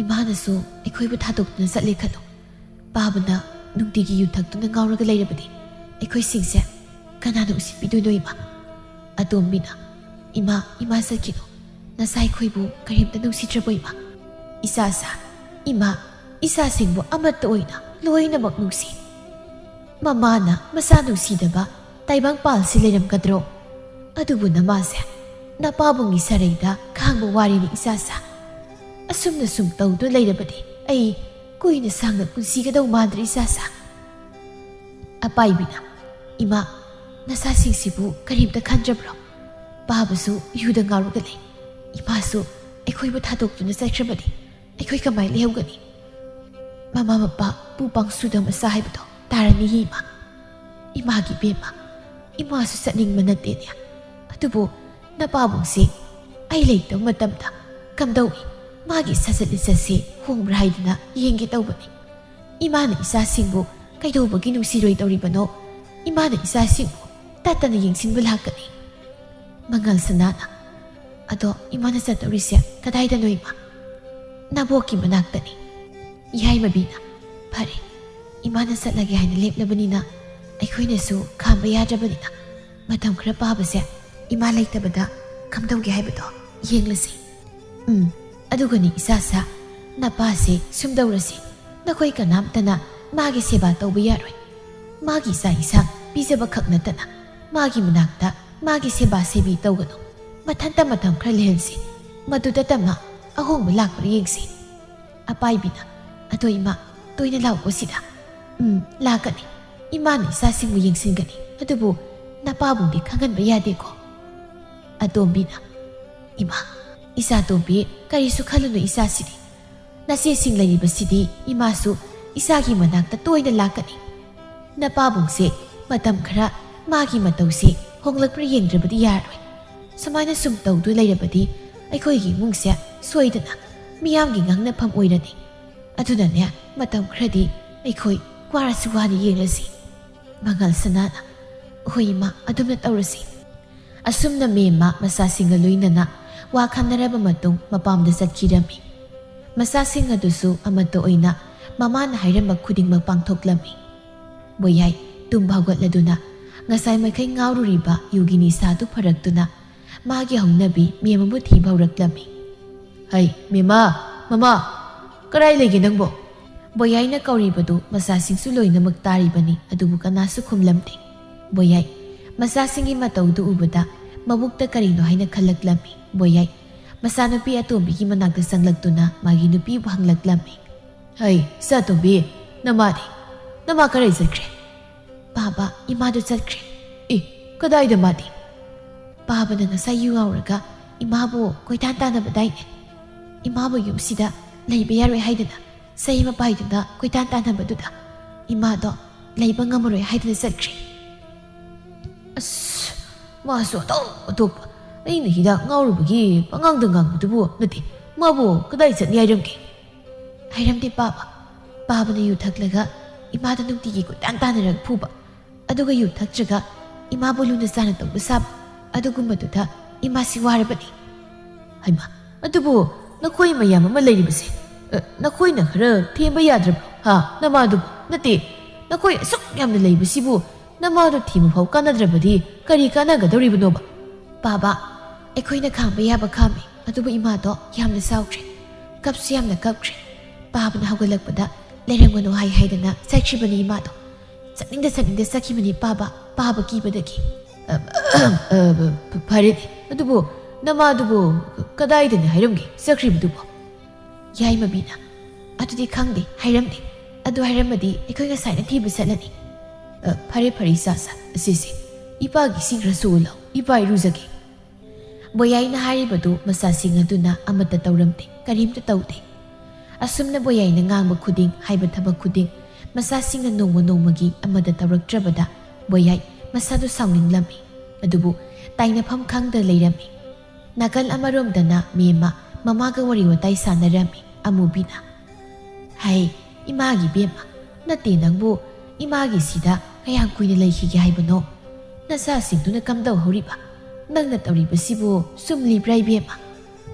ꯏꯃꯥꯅꯁꯨ ꯑꯩꯈꯣꯏꯕꯨ ꯊꯥꯗꯣꯛꯇꯨꯅ ꯆꯠꯂꯦ ꯈꯜꯂꯣ꯫ ꯄꯥꯕꯅ ꯅꯨꯡꯇꯤꯒꯤ ꯌꯨ ꯊꯛꯇꯨꯅ ꯉꯥꯎꯔꯒ ꯂꯩꯔꯕꯗꯤ ꯑꯩꯈꯣꯏꯁꯤꯡꯁꯦ ꯀꯅꯥꯅ ꯎꯁꯤꯠꯄꯤꯗꯣꯏꯅꯣ, ꯏꯃꯥ?" ꯑꯇꯣꯝꯕꯤꯅ, "ꯏꯃꯥ, ꯏꯃꯥ ꯆꯠꯈꯤꯅꯨ꯫ ꯅꯆꯥ ꯑꯩꯈꯣꯏꯕꯨ ꯀꯔꯤꯝꯇ ꯅꯨꯡꯁꯤꯗ꯭ꯔꯕꯣ, ꯏꯃꯥ?" "ꯏꯆꯥꯁꯥ, ꯏꯃꯥ, ꯏꯆꯥꯁꯤꯡꯕꯨ ꯑꯃꯠꯇ ꯑꯣꯏꯅ ꯂꯣꯏꯅꯃꯛ ꯅꯨꯡꯁꯤ꯫ ꯃꯃꯥꯅ ꯃꯆꯥ ꯅꯨꯡꯁꯤꯗꯕ ꯇꯥꯏꯕꯪ ꯄꯥꯜꯁꯤ ꯂꯩꯔꯝꯒꯗ꯭ꯔꯣ? ꯑꯗꯨꯕꯨ ꯅꯃꯥꯁꯦ ꯅꯄꯥꯕꯨꯡꯒꯤ ꯁꯔꯩꯗ ꯈꯥꯡꯕ ꯋꯥꯔꯤꯅꯤ, ꯏꯆꯥꯁꯥ꯫ ꯑꯁꯨꯝꯅ ꯁꯨꯝ ꯇꯧꯗꯨꯅ ꯂꯩꯔꯕꯗꯤ ꯑꯩ ꯀꯨꯏꯅ ꯁꯥꯡꯅ ꯄꯨꯟꯁꯤꯒꯗꯧ ꯃꯥꯟꯗ꯭ꯔꯦ, ꯏꯆꯥꯁꯥ꯫" ꯑꯄꯥꯏꯕꯤꯅ, "ꯏꯃꯥ, ꯅꯆꯥꯁꯤꯡꯁꯤꯕꯨ ꯀꯔꯤꯝꯇ ꯈꯟꯗ꯭ꯔꯕ꯭ꯔꯣ? ꯄꯥꯕꯁꯨ ꯌꯨꯗ ꯉꯥꯎꯔꯒ ꯂꯩ꯫ ꯏꯃꯥꯁꯨ ꯑꯩꯈꯣꯏꯕꯨ ꯊꯥꯗꯣꯛꯇꯨꯅ ꯆꯠꯈ꯭ꯔꯕꯗꯤ ꯑꯩꯈꯣꯏ ꯀꯃꯥꯏ ꯂꯩꯍꯧꯒꯅꯤ? ꯃꯃꯥ ꯃꯄꯥ ꯄꯨ ꯄꯥꯡꯁꯨꯗ ꯃꯆꯥ ꯍꯥꯏꯕꯗꯣ ꯇꯥꯔꯅꯤꯌꯦ, ꯏꯃꯥ꯫ ꯏꯃꯥꯒꯤ ꯏꯕꯦꯝꯃ, ꯏꯃꯥꯁꯨ ꯆꯠꯅꯤꯡꯕ ꯅꯠꯇꯦꯅꯦ꯫ ꯑꯗꯨꯕꯨ ꯅꯄꯥꯕꯨꯡꯁꯦ ꯑꯩ ꯂꯩꯇꯕ ꯃꯇꯝꯗ ꯀꯝꯗꯧꯏ? ꯃꯥꯒꯤ ꯁꯥꯖꯠ ꯂꯤꯆꯠꯁꯦ ꯍꯣꯡꯕ꯭ꯔꯥ ꯍꯥꯏꯗꯨꯅ ꯌꯦꯡꯒꯦ ꯇꯧꯕꯅꯤ꯫ ꯏꯃꯥꯅ ꯏꯆꯥꯁꯤꯡꯕꯨ ꯀꯩꯗꯧꯕꯒꯤ ꯅꯨꯡꯁꯤꯔꯣꯏꯗꯧꯔꯤꯕꯅꯣ? ꯏꯃꯥꯅ ꯏꯆꯥꯁꯤꯡꯕꯨ ꯇꯠꯇꯅ ꯌꯦꯡꯁꯤꯟꯕ ꯂꯥꯛꯀꯅꯤ꯫" ꯃꯉꯥꯜ ꯁꯅꯥꯅ, "ꯑꯗꯣ ꯏꯃꯥꯅ ꯆꯠꯇꯧꯔꯤꯁꯦ ꯀꯗꯥꯏꯗꯅꯣ, ꯏꯃꯥ?" "ꯅꯕꯣꯛꯀꯤ ꯃꯅꯥꯛꯇꯅꯤ꯫" ꯌꯥꯏꯃꯕꯤꯅ, "ꯐꯔꯦ, ꯏꯃꯥꯅ ꯆꯠꯂꯒꯦ ꯍꯥꯏꯅ ꯂꯦꯞꯂꯕꯅꯤꯅ ꯑꯩꯈꯣꯏꯅꯁꯨ ꯈꯥꯝꯕ ꯌꯥꯗ꯭ꯔꯕꯅꯤꯅ ꯃꯇꯝ ꯈꯔ ꯄꯥꯕꯁꯦ ꯏꯃꯥ ꯂꯩꯇꯕꯗ ꯀꯝꯗꯧꯒꯦ ꯍꯥꯏꯕꯗꯣ ꯌꯦꯡꯂꯁꯤ꯫ ꯎꯝ, ꯑꯗꯨꯒꯅꯤ ꯏꯆꯥꯁꯥ, ꯅꯄꯥꯁꯦ ꯁꯨꯝꯗꯧꯔꯁꯤ, ꯅꯈꯣꯏ ꯀꯅꯥꯝꯇꯅ ꯃꯥꯒꯤ ꯁꯦꯕꯥ ꯇꯧꯕ ꯌꯥꯔꯣꯏ꯫ ꯃꯥꯒꯤ ꯆꯥꯛ ꯏꯟꯁꯥꯡ ꯄꯤꯖꯕ ꯈꯛ ꯅꯠꯇꯅ ꯃꯥꯒꯤ ꯃꯅꯥꯛꯇ ꯃꯥꯒꯤ ꯁꯦꯕꯥ ꯁꯦꯕꯤ ꯇꯧꯒꯅꯨ꯫ ꯃꯊꯟꯇ ꯃꯇꯝ ꯈꯔ ꯂꯩꯍꯟꯁꯤ, ꯃꯗꯨꯗꯇ ꯃꯥ ꯑꯍꯣꯡꯕ ꯂꯥꯛꯄ꯭ꯔꯥ ꯌꯦꯡꯁꯤ꯫ ꯑꯄꯥꯏꯕꯤꯅ, "ꯑꯗꯣ ꯏꯃꯥ, ꯇꯣꯏꯅ ꯂꯥꯛꯎꯀꯣ ꯁꯤꯗ꯫" "ꯎꯝ, ꯂꯥꯛꯀꯅꯤ꯫ ꯏꯃꯥꯅ ꯏꯆꯥꯁꯤꯡꯕꯨ ꯌꯦꯡꯁꯤꯟꯒꯅꯤ꯫ ꯑꯗꯨꯕꯨ ꯅꯄꯥꯕꯨꯗꯤ ꯈꯪꯍꯟꯕ ꯌꯥꯗꯦꯀꯣ?" ꯑꯇꯣꯝꯕꯤꯅ, "ꯏꯃꯥ, ꯏꯆꯥ ꯇꯣꯝꯕꯤ ꯀꯔꯤꯁꯨ ꯈꯜꯂꯨꯅꯨ, ꯏꯆꯥꯁꯤꯗꯤ꯫ ꯅꯆꯦꯁꯤꯡ ꯂꯩꯔꯤꯕꯁꯤꯗꯤ ꯏꯃꯥꯁꯨ ꯏꯆꯥꯒꯤ ꯃꯅꯥꯛꯇ ꯇꯣꯏꯅ ꯂꯥꯛꯀꯅꯤ꯫ ꯅꯄꯥꯕꯨꯡꯁꯦ ꯃꯇꯝ ꯈꯔ ꯃꯥꯒꯤ ꯃꯇꯧꯁꯦ ꯍꯣꯡꯂꯛꯄ꯭ꯔꯥ ꯌꯦꯡꯗ꯭ꯔꯕꯗꯤ ꯌꯥꯔꯣꯏ꯫ ꯁꯨꯃꯥꯏꯅ ꯁꯨꯝ ꯇꯧꯗꯨꯅ ꯂꯩꯔꯕꯗꯤ ꯑꯩꯈꯣꯏꯒꯤ ꯏꯃꯨꯡꯁꯦ ꯁꯣꯏꯗꯅ ꯃꯤꯌꯥꯝꯒꯤ ꯉꯥꯡꯅꯐꯝ ꯑꯣꯏꯔꯅꯤ꯫ ꯑꯗꯨꯅꯅꯦ, ꯃꯇꯝ ꯈꯔꯗꯤ ꯑꯩꯈꯣꯏ ꯋꯥꯔꯁꯨ ꯋꯥꯅ ꯌꯦꯡꯂꯁꯤ꯫" ꯃꯉꯥꯜ ꯁꯅꯥꯅ, "ꯍꯣꯏ ꯏꯃꯥ, ꯑꯗꯨꯝꯅ ꯇꯧꯔꯁꯤ꯫" ꯑꯁꯨꯝꯅ ꯃꯦꯝꯃ ꯃꯆꯥꯁꯤꯡꯒ ꯂꯣꯏꯅꯅ ꯋꯥ ꯈꯟꯅꯔꯕ ꯃꯇꯨꯡ ꯃꯄꯥꯝꯗ ꯆꯠꯈꯤꯔꯝꯃꯤ꯫ ꯃꯆꯥꯁꯤꯡ ꯑꯗꯨꯁꯨ ꯑꯃꯠꯇ ꯑꯣꯏꯅ ꯃꯃꯥꯅ ꯍꯥꯏꯔꯝꯕ ꯈꯨꯗꯤꯡꯃꯛ ꯄꯥꯡꯊꯣꯛꯂꯝꯃꯤ꯫ ꯕꯣꯌꯥꯏ ꯇꯨꯝꯕ ꯍꯧꯒꯠꯂꯗꯨꯅ ꯉꯁꯥꯏ ꯃꯈꯩ ꯉꯥꯎꯔꯨꯔꯤꯕ ꯌꯨꯒꯤ ꯅꯤꯁꯥꯗꯨ ꯐꯔꯛꯇꯨꯅ ꯃꯥꯒꯤ ꯍꯧꯅꯕꯤ ꯃꯦꯝꯃꯕꯨ ꯊꯤꯕ ꯍꯧꯔꯛꯂꯝꯃꯤ꯫ "ꯍꯩ, ꯃꯦꯝꯃ, ꯃꯃꯥ, ꯀꯗꯥꯏ ꯂꯩꯒꯦ ꯅꯪꯕꯣ?" ꯕꯣꯌꯥꯏꯅ ꯀꯧꯔꯤꯕꯗꯨ ꯃꯆꯥꯁꯤꯡꯁꯨ ꯂꯣꯏꯅꯃꯛ ꯇꯥꯔꯤꯕꯅꯤ, ꯑꯗꯨꯕꯨ ꯀꯅꯥꯁꯨ ꯈꯨꯝꯂꯝꯗꯦ꯫ ꯕꯣꯌꯥꯏ ꯃꯆꯥꯁꯤꯡꯒꯤ ꯃꯇꯧꯗꯨ ꯎꯕꯗ ꯃꯕꯨꯛꯇ ꯀꯔꯤꯅꯣ ꯍꯥꯏꯅ ꯈꯜꯂꯛꯂꯝꯃꯤ꯫ ꯕꯣꯌꯥꯏ ꯃꯆꯥꯅꯨꯄꯤ ꯑꯇꯣꯝꯕꯤꯒꯤ ꯃꯅꯥꯛꯇ ꯆꯪꯂꯛꯇꯨꯅ ꯃꯥꯒꯤ ꯅꯨꯄꯤꯕꯨ ꯍꯪꯂꯛꯂꯝꯃꯤ꯫ "ꯍꯩ, ꯏꯆꯥꯇꯣꯝꯕꯤ, ꯅꯃꯥꯗꯤ? ꯅꯃꯥ ꯀꯗꯥꯏ ꯆꯠꯈ꯭ꯔꯦ?" "ꯄꯥꯕ, ꯏꯃꯥꯗꯨ ꯆꯠꯈ꯭ꯔꯦ꯫" "ꯑꯦ, ꯀꯗꯥꯏꯗ ꯃꯥꯗꯤ?" "ꯄꯥꯕꯅ ꯉꯁꯥꯏ ꯌꯨ ꯉꯥꯎꯔꯒ ꯏꯃꯥꯕꯨ ꯀꯣꯏꯇꯥꯟ ꯇꯥꯟꯅꯕꯗꯥꯏꯅꯦ꯫ ꯏꯃꯥꯕꯨ ꯌꯨꯝꯁꯤꯗ ꯂꯩꯕ ꯌꯥꯔꯣꯏ ꯍꯥꯏꯗꯅ ꯆꯍꯤ ꯃꯄꯥꯏꯗꯨꯅ ꯀꯣꯏꯇꯥꯟ ꯇꯥꯟꯅꯕꯗꯨꯗ ꯏꯃꯥꯗꯣ ꯂꯩꯕ ꯉꯝꯃꯔꯣꯏ ꯍꯥꯏꯗꯨꯅ ꯆꯠꯈ꯭ꯔꯦ꯫" "ꯑꯁ, ꯃꯥꯁꯨ ꯑꯇꯧ ꯑꯇꯣꯞꯄ꯫ ꯑꯩꯅ ꯍꯤꯗꯥꯛ ꯉꯥꯎꯔꯨꯕꯒꯤ ꯄꯉꯥꯡꯗ ꯉꯥꯡꯕꯗꯨꯕꯨ ꯅꯠꯇꯦ, ꯃꯥꯕꯨ ꯀꯗꯥꯏ ꯆꯠꯅꯤ ꯍꯥꯏꯔꯝꯒꯦ?" "ꯍꯥꯏꯔꯝꯗꯦ ꯄꯥꯕ꯫ ꯄꯥꯕꯅ ꯌꯨ ꯊꯛꯂꯒ ꯏꯃꯥꯗ ꯅꯨꯡꯇꯤꯒꯤ ꯀꯣꯏꯇꯥꯟ ꯇꯥꯟꯅꯔꯒ ꯐꯨꯕ꯫ ꯑꯗꯨꯒ ꯌꯨ ꯊꯛꯇ꯭ꯔꯒ ꯏꯃꯥꯕꯨ ꯂꯨꯅ ꯆꯥꯅ ꯇꯧꯕ ꯁꯥꯕ꯫ ꯑꯗꯨꯒꯨꯝꯕꯗꯨꯗ ꯏꯃꯥꯁꯤ ꯋꯥꯔꯕꯅꯤ꯫" "ꯍꯩꯃꯥ, ꯑꯗꯨꯕꯨ ꯅꯈꯣꯏ ꯃꯌꯥꯝ ꯑꯃ ꯂꯩꯔꯤꯕꯁꯦ, ꯑ, ꯅꯈꯣꯏꯅ ꯈꯔ ꯊꯦꯝꯕ ꯌꯥꯗ꯭ꯔꯕ꯭ꯔꯣ, ꯍꯥ, ꯅꯃꯥꯗꯨꯕꯨ?" ꯅꯠꯇꯦ, ꯅꯈꯣꯏ ꯑꯁꯨꯛ ꯌꯥꯝꯅ ꯂꯩꯕꯁꯤꯕꯨ ꯅꯃꯥꯗꯣ ꯊꯤꯕ ꯐꯥꯎ ꯀꯥꯟꯅꯗ꯭ꯔꯕꯗꯤ ꯀꯔꯤ ꯀꯥꯟꯅꯒꯗꯧꯔꯤꯕꯅꯣꯕ? ꯄꯥꯕ, ꯑꯩꯈꯣꯏꯅ ꯈꯥꯡꯕ ꯌꯥꯕ ꯈꯥꯝꯃꯤ, ꯑꯗꯨꯕꯨ ꯏꯃꯥꯗꯣ ꯌꯥꯝꯅ ꯁꯥꯎꯈ꯭ꯔꯦ, ꯀꯞꯁꯨ ꯌꯥꯝꯅ ꯀꯞꯈ꯭ꯔꯦ꯫ ꯄꯥꯕꯅ ꯍꯧꯒꯠꯂꯛꯄꯗ ꯂꯩꯔꯝꯒꯅꯨ ꯍꯥꯏ ꯍꯥꯏꯗꯅ ꯆꯠꯈ꯭ꯔꯤꯕꯅꯤ ꯏꯃꯥꯗꯣ꯫ ꯆꯠꯅꯤꯡꯗ ꯆꯠꯅꯤꯡꯗ ꯆꯠꯈꯤꯕꯅꯤ ꯄꯥꯕ, ꯄꯥꯕ ꯀꯤꯕꯗꯒꯤ꯫ ꯑ, ꯑ, ꯐꯔꯦꯅꯦ, ꯑꯗꯨꯕꯨ ꯅꯃꯥꯗꯨꯕꯨ ꯀꯗꯥꯏꯗꯅꯤ ꯍꯥꯏꯔꯝꯒꯦ ꯆꯠꯈ꯭ꯔꯤꯕꯗꯨꯕꯣ? ꯌꯥꯏꯃꯕꯤꯅ, ꯑꯗꯨꯗꯤ ꯈꯪꯗꯦ, ꯍꯥꯏꯔꯝꯗꯦ꯫ ꯑꯗꯨ ꯍꯥꯏꯔꯝꯃꯗꯤ ꯑꯩꯈꯣꯏ ꯉꯁꯥꯏꯅ ꯊꯤꯕ ꯆꯠꯂꯅꯤ꯫ ꯑ, ꯐꯔꯦ ꯐꯔꯦ ꯏꯆꯥ, ꯁꯥ-, ꯁꯤꯁꯦ, ꯏꯄꯥꯒꯤ ꯏꯁꯤꯡ ꯈꯔ ꯁꯣꯛꯎ ꯂꯥꯎ, ꯏꯄꯥ ꯏꯔꯨꯖꯒꯦ꯫ ꯕꯣꯌꯥꯏꯅ ꯍꯥꯏꯔꯤꯕꯗꯨ ꯃꯆꯥꯁꯤꯡ ꯑꯗꯨꯅ ꯑꯃꯠꯇ ꯇꯧꯔꯝꯗꯦ, ꯀꯔꯤꯝꯇ ꯇꯧꯗꯦ꯫ ꯑꯁꯨꯝꯅ ꯕꯣꯌꯥꯏꯅ ꯉꯥꯡꯕ ꯈꯨꯗꯤꯡ, ꯍꯥꯏꯕ ꯊꯕꯛ ꯈꯨꯗꯤꯡ, ꯃꯆꯥꯁꯤꯡꯅ ꯅꯣꯡꯃ ꯅꯣꯡꯃꯒꯤ ꯑꯃꯠꯇ ꯇꯧꯔꯛꯇ꯭ꯔꯕꯗ ꯕꯣꯌꯥꯏ ꯃꯁꯥꯗꯨ ꯁꯥꯎꯅꯤꯡꯂꯝꯃꯤ꯫ ꯑꯗꯨꯕꯨ ꯇꯥꯏꯅꯐꯝ ꯈꯪꯗ ꯂꯩꯔꯝꯃꯤ꯫ ꯅꯥꯀꯜ ꯑꯃꯔꯣꯝꯗꯅ ꯃꯦꯝꯃ ꯃꯃꯥꯒ ꯋꯥꯔꯤ ꯋꯥꯇꯥꯏ ꯁꯥꯟꯅꯔꯝꯃꯤ꯫ ꯑꯃꯨꯕꯤꯅ, "ꯍꯩ, ꯏꯃꯥꯒꯤ ꯕꯦꯝꯃ, ꯅꯠꯇꯦ ꯅꯪꯕꯨ ꯏꯃꯥꯒꯤꯁꯤꯗ ꯀꯌꯥꯝ ꯀꯨꯏꯅ ꯂꯩꯈꯤꯒꯦ ꯍꯥꯏꯕꯅꯣ? ꯅꯆꯥꯁꯤꯡꯗꯨꯅ ꯀꯝꯗꯧꯍꯧꯔꯤꯕ? ꯅꯪꯅ ꯇꯧꯔꯤꯕꯁꯤꯕꯨ ꯆꯨꯝꯂꯤꯕ꯭ꯔꯥ ꯏꯕꯦꯝꯃ?"